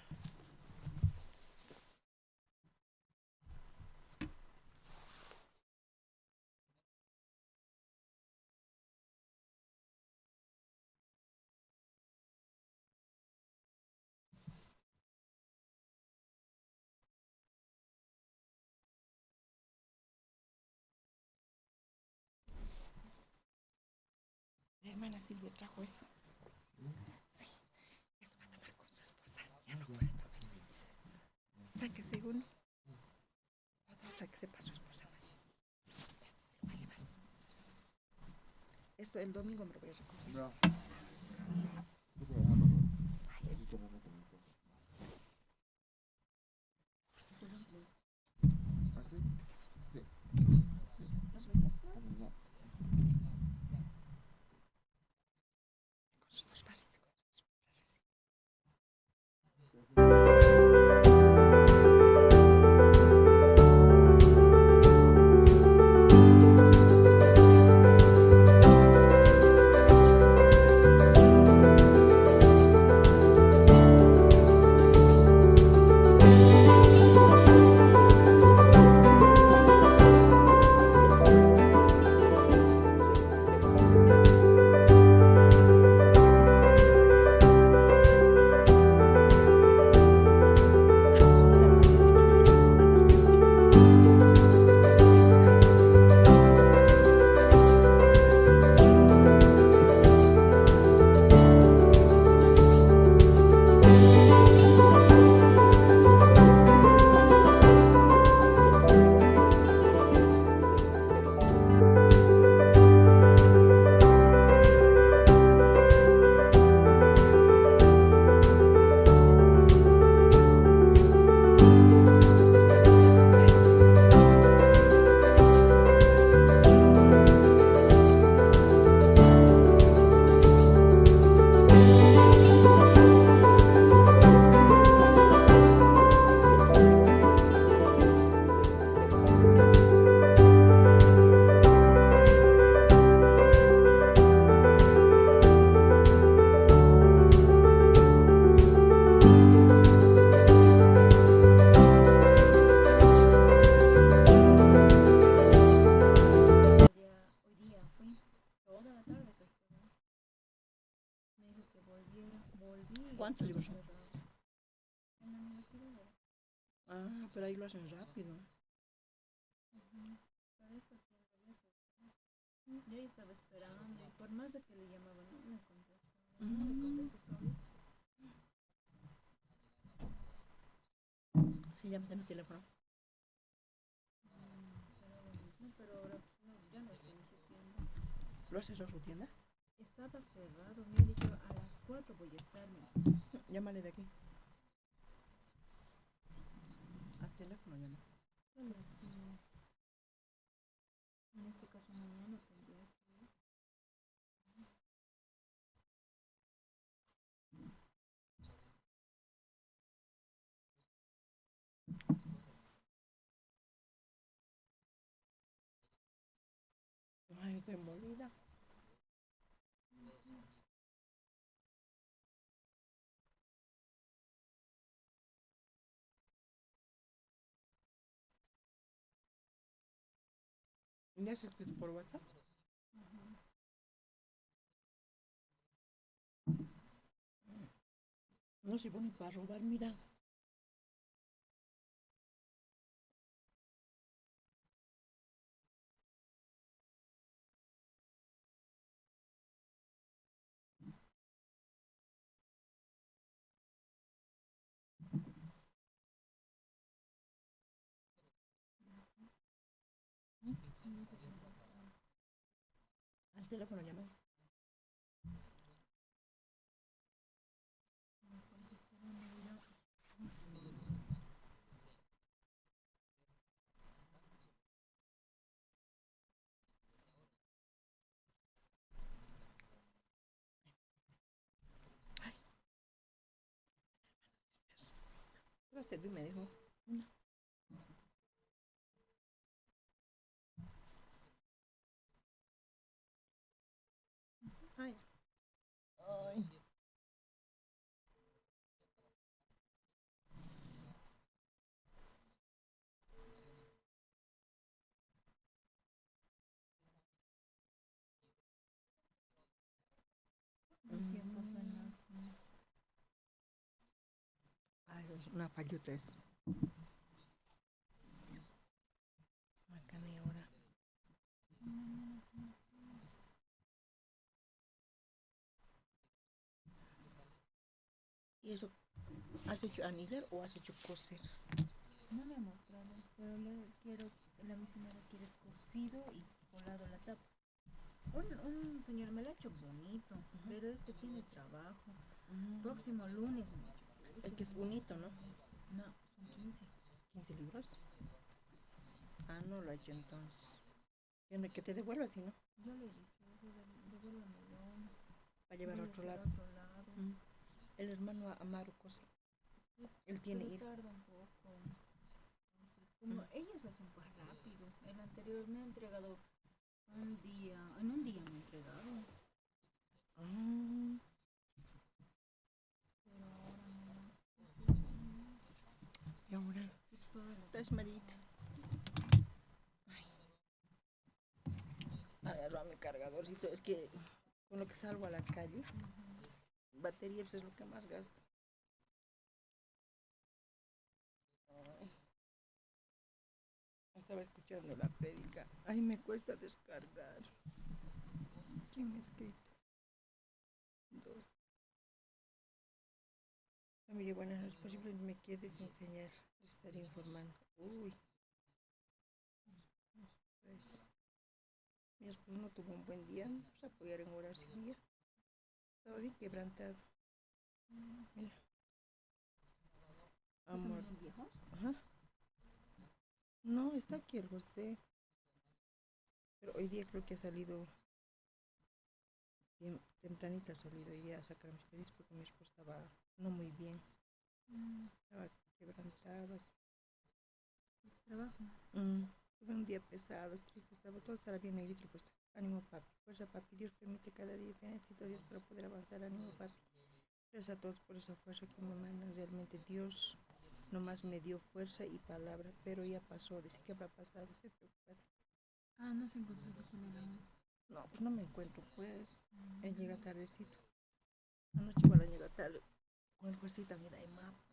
La hermana Silvia trajo eso. Sí. Esto va a tomar con su esposa. Ya no puede tomar. Sáquese uno. Otro sáquese para su esposa más. Este se lo va a llevar. Esto el domingo me lo voy a recoger. No. ¿No se ve ya? Con sus dos vasos, con sus dos vasos, sí. Hoy día fui toda la tarde que estuve. Me dijo que volviera, volví y ¿Cuántos estaba libros son? cerrado. En la universidad era. Ah, pero ahí lo hacen rápido. Ujú. Pero esto aquí en realidad yo ya estaba esperando y por más de que le llamaba no me contestaba, no le contestó ahorita. Sí, llamas a mi teléfono. Será lo mismo, pero ahora no, ya no está en su tienda. ¿Lo haces a su tienda? Estaba cerrado, me ha dicho a las 4 voy a estar. Me dijo. Llámale de aquí. Al teléfono llama. Solo, En este caso mañana tendría que ir. Ay, estoy molida. ¿Ya has escrito por WhatsApp? No se pone para robar, mira. Al teléfono llamas. Ay. Va a servir, me dijo. Una. Ay. Ay. El tiempo suena así. Ay, es una fallota es. Macana y ahora. ¿Y eso has hecho anillar o has hecho coser? No me ha mostrado, pero le quiero, la misionera quiere cosido y colado la tapa. Un señor me lo ha hecho bonito, pero este tiene trabajo. Próximo lunes me ha hecho. El que es bonito, ¿no? No, son 15. ¿15 libros? Ah, no lo ha hecho entonces. Que te devuelva, si no. Yo le he dicho, devuélvamelo. Va a llevar a Voy a otro hacer lado. otro lado. El hermano Amaro cose. Sí, Él tiene pero hilo. tarda un poco. Entonces, como ellas hacen pues rápido. El anterior me ha entregado un día, en un día me ha entregado. Ah. Pero ahora no es posible. ¿Y ahora? Sí, pues, toda la Estás malita. Ay. Agarro a mi cargadorcito. Es que con lo que salgo a la calle, batería pues, es lo que más gasto. Ay. Estaba escuchando la prédica. Ay, me cuesta descargar. ¿Quién me ha escrito? Dos. Ah, mire, bueno, es posible me quieres enseñar. Les estaré informando. Uy. Pues, mi esposo no tuvo un buen día. Nos apoyar en oración. Ya. Estaba bien quebrantado. Mira. ¿Es Amor. un viejo? Ajá. No, está aquí el José. Pero hoy día creo que ha salido bien tempranito, ha salido hoy día a sacar mis pedidos porque mi esposo estaba no muy bien. Estaba quebrantado. Así. Es trabajo. Tuve un día pesado, triste, estaba todo estaba bien negrito, pues ánimo papi, fuerza papi, Dios permite cada día diferentes situaciones para poder avanzar, ánimo papi. Gracias a todos por esa fuerza que me mandan, realmente Dios nomás me dio fuerza y palabra, pero ya pasó, dice que habrá pasado, estoy preocupada. Ah, no se encontró con él aún. No, pues no me encuentro, pues, él llega tardecito. Anoche igual llega tarde, con el juez también hay mapa,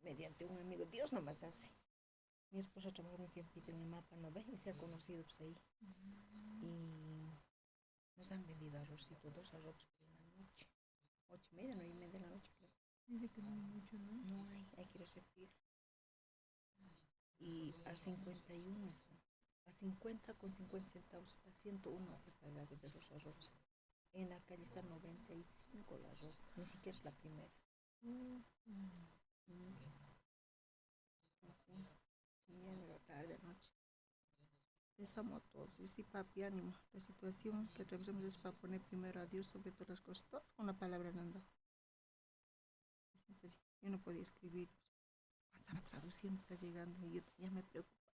mediante un amigo, Dios nomás hace. Mi esposa trabajó un tiempito en el mapa, ¿no ves? Y se ha conocido pues ahí. Y nos han vendido arrocito, 2 arroces por la noche. 8:30, 9:30 de la noche, creo. Dice que no hay mucho, ¿no? No hay, hay que ir a hacer fila. Y a 51 está. A 50 con 50 centavos está 101 pagado de los arroces. En la calle está 95 la arroz, ni siquiera es la primera. Así. Sí, ya llegó tarde anoche. Les amo a todos. Y sí, papi, ánimo. La situación que atravesamos es para poner primero a Dios sobre todas las cosas. Todos con la palabra han andado. Es en serio. Yo no podía escribir. Estaba traduciendo, está llegando y yo ya me preocupaba.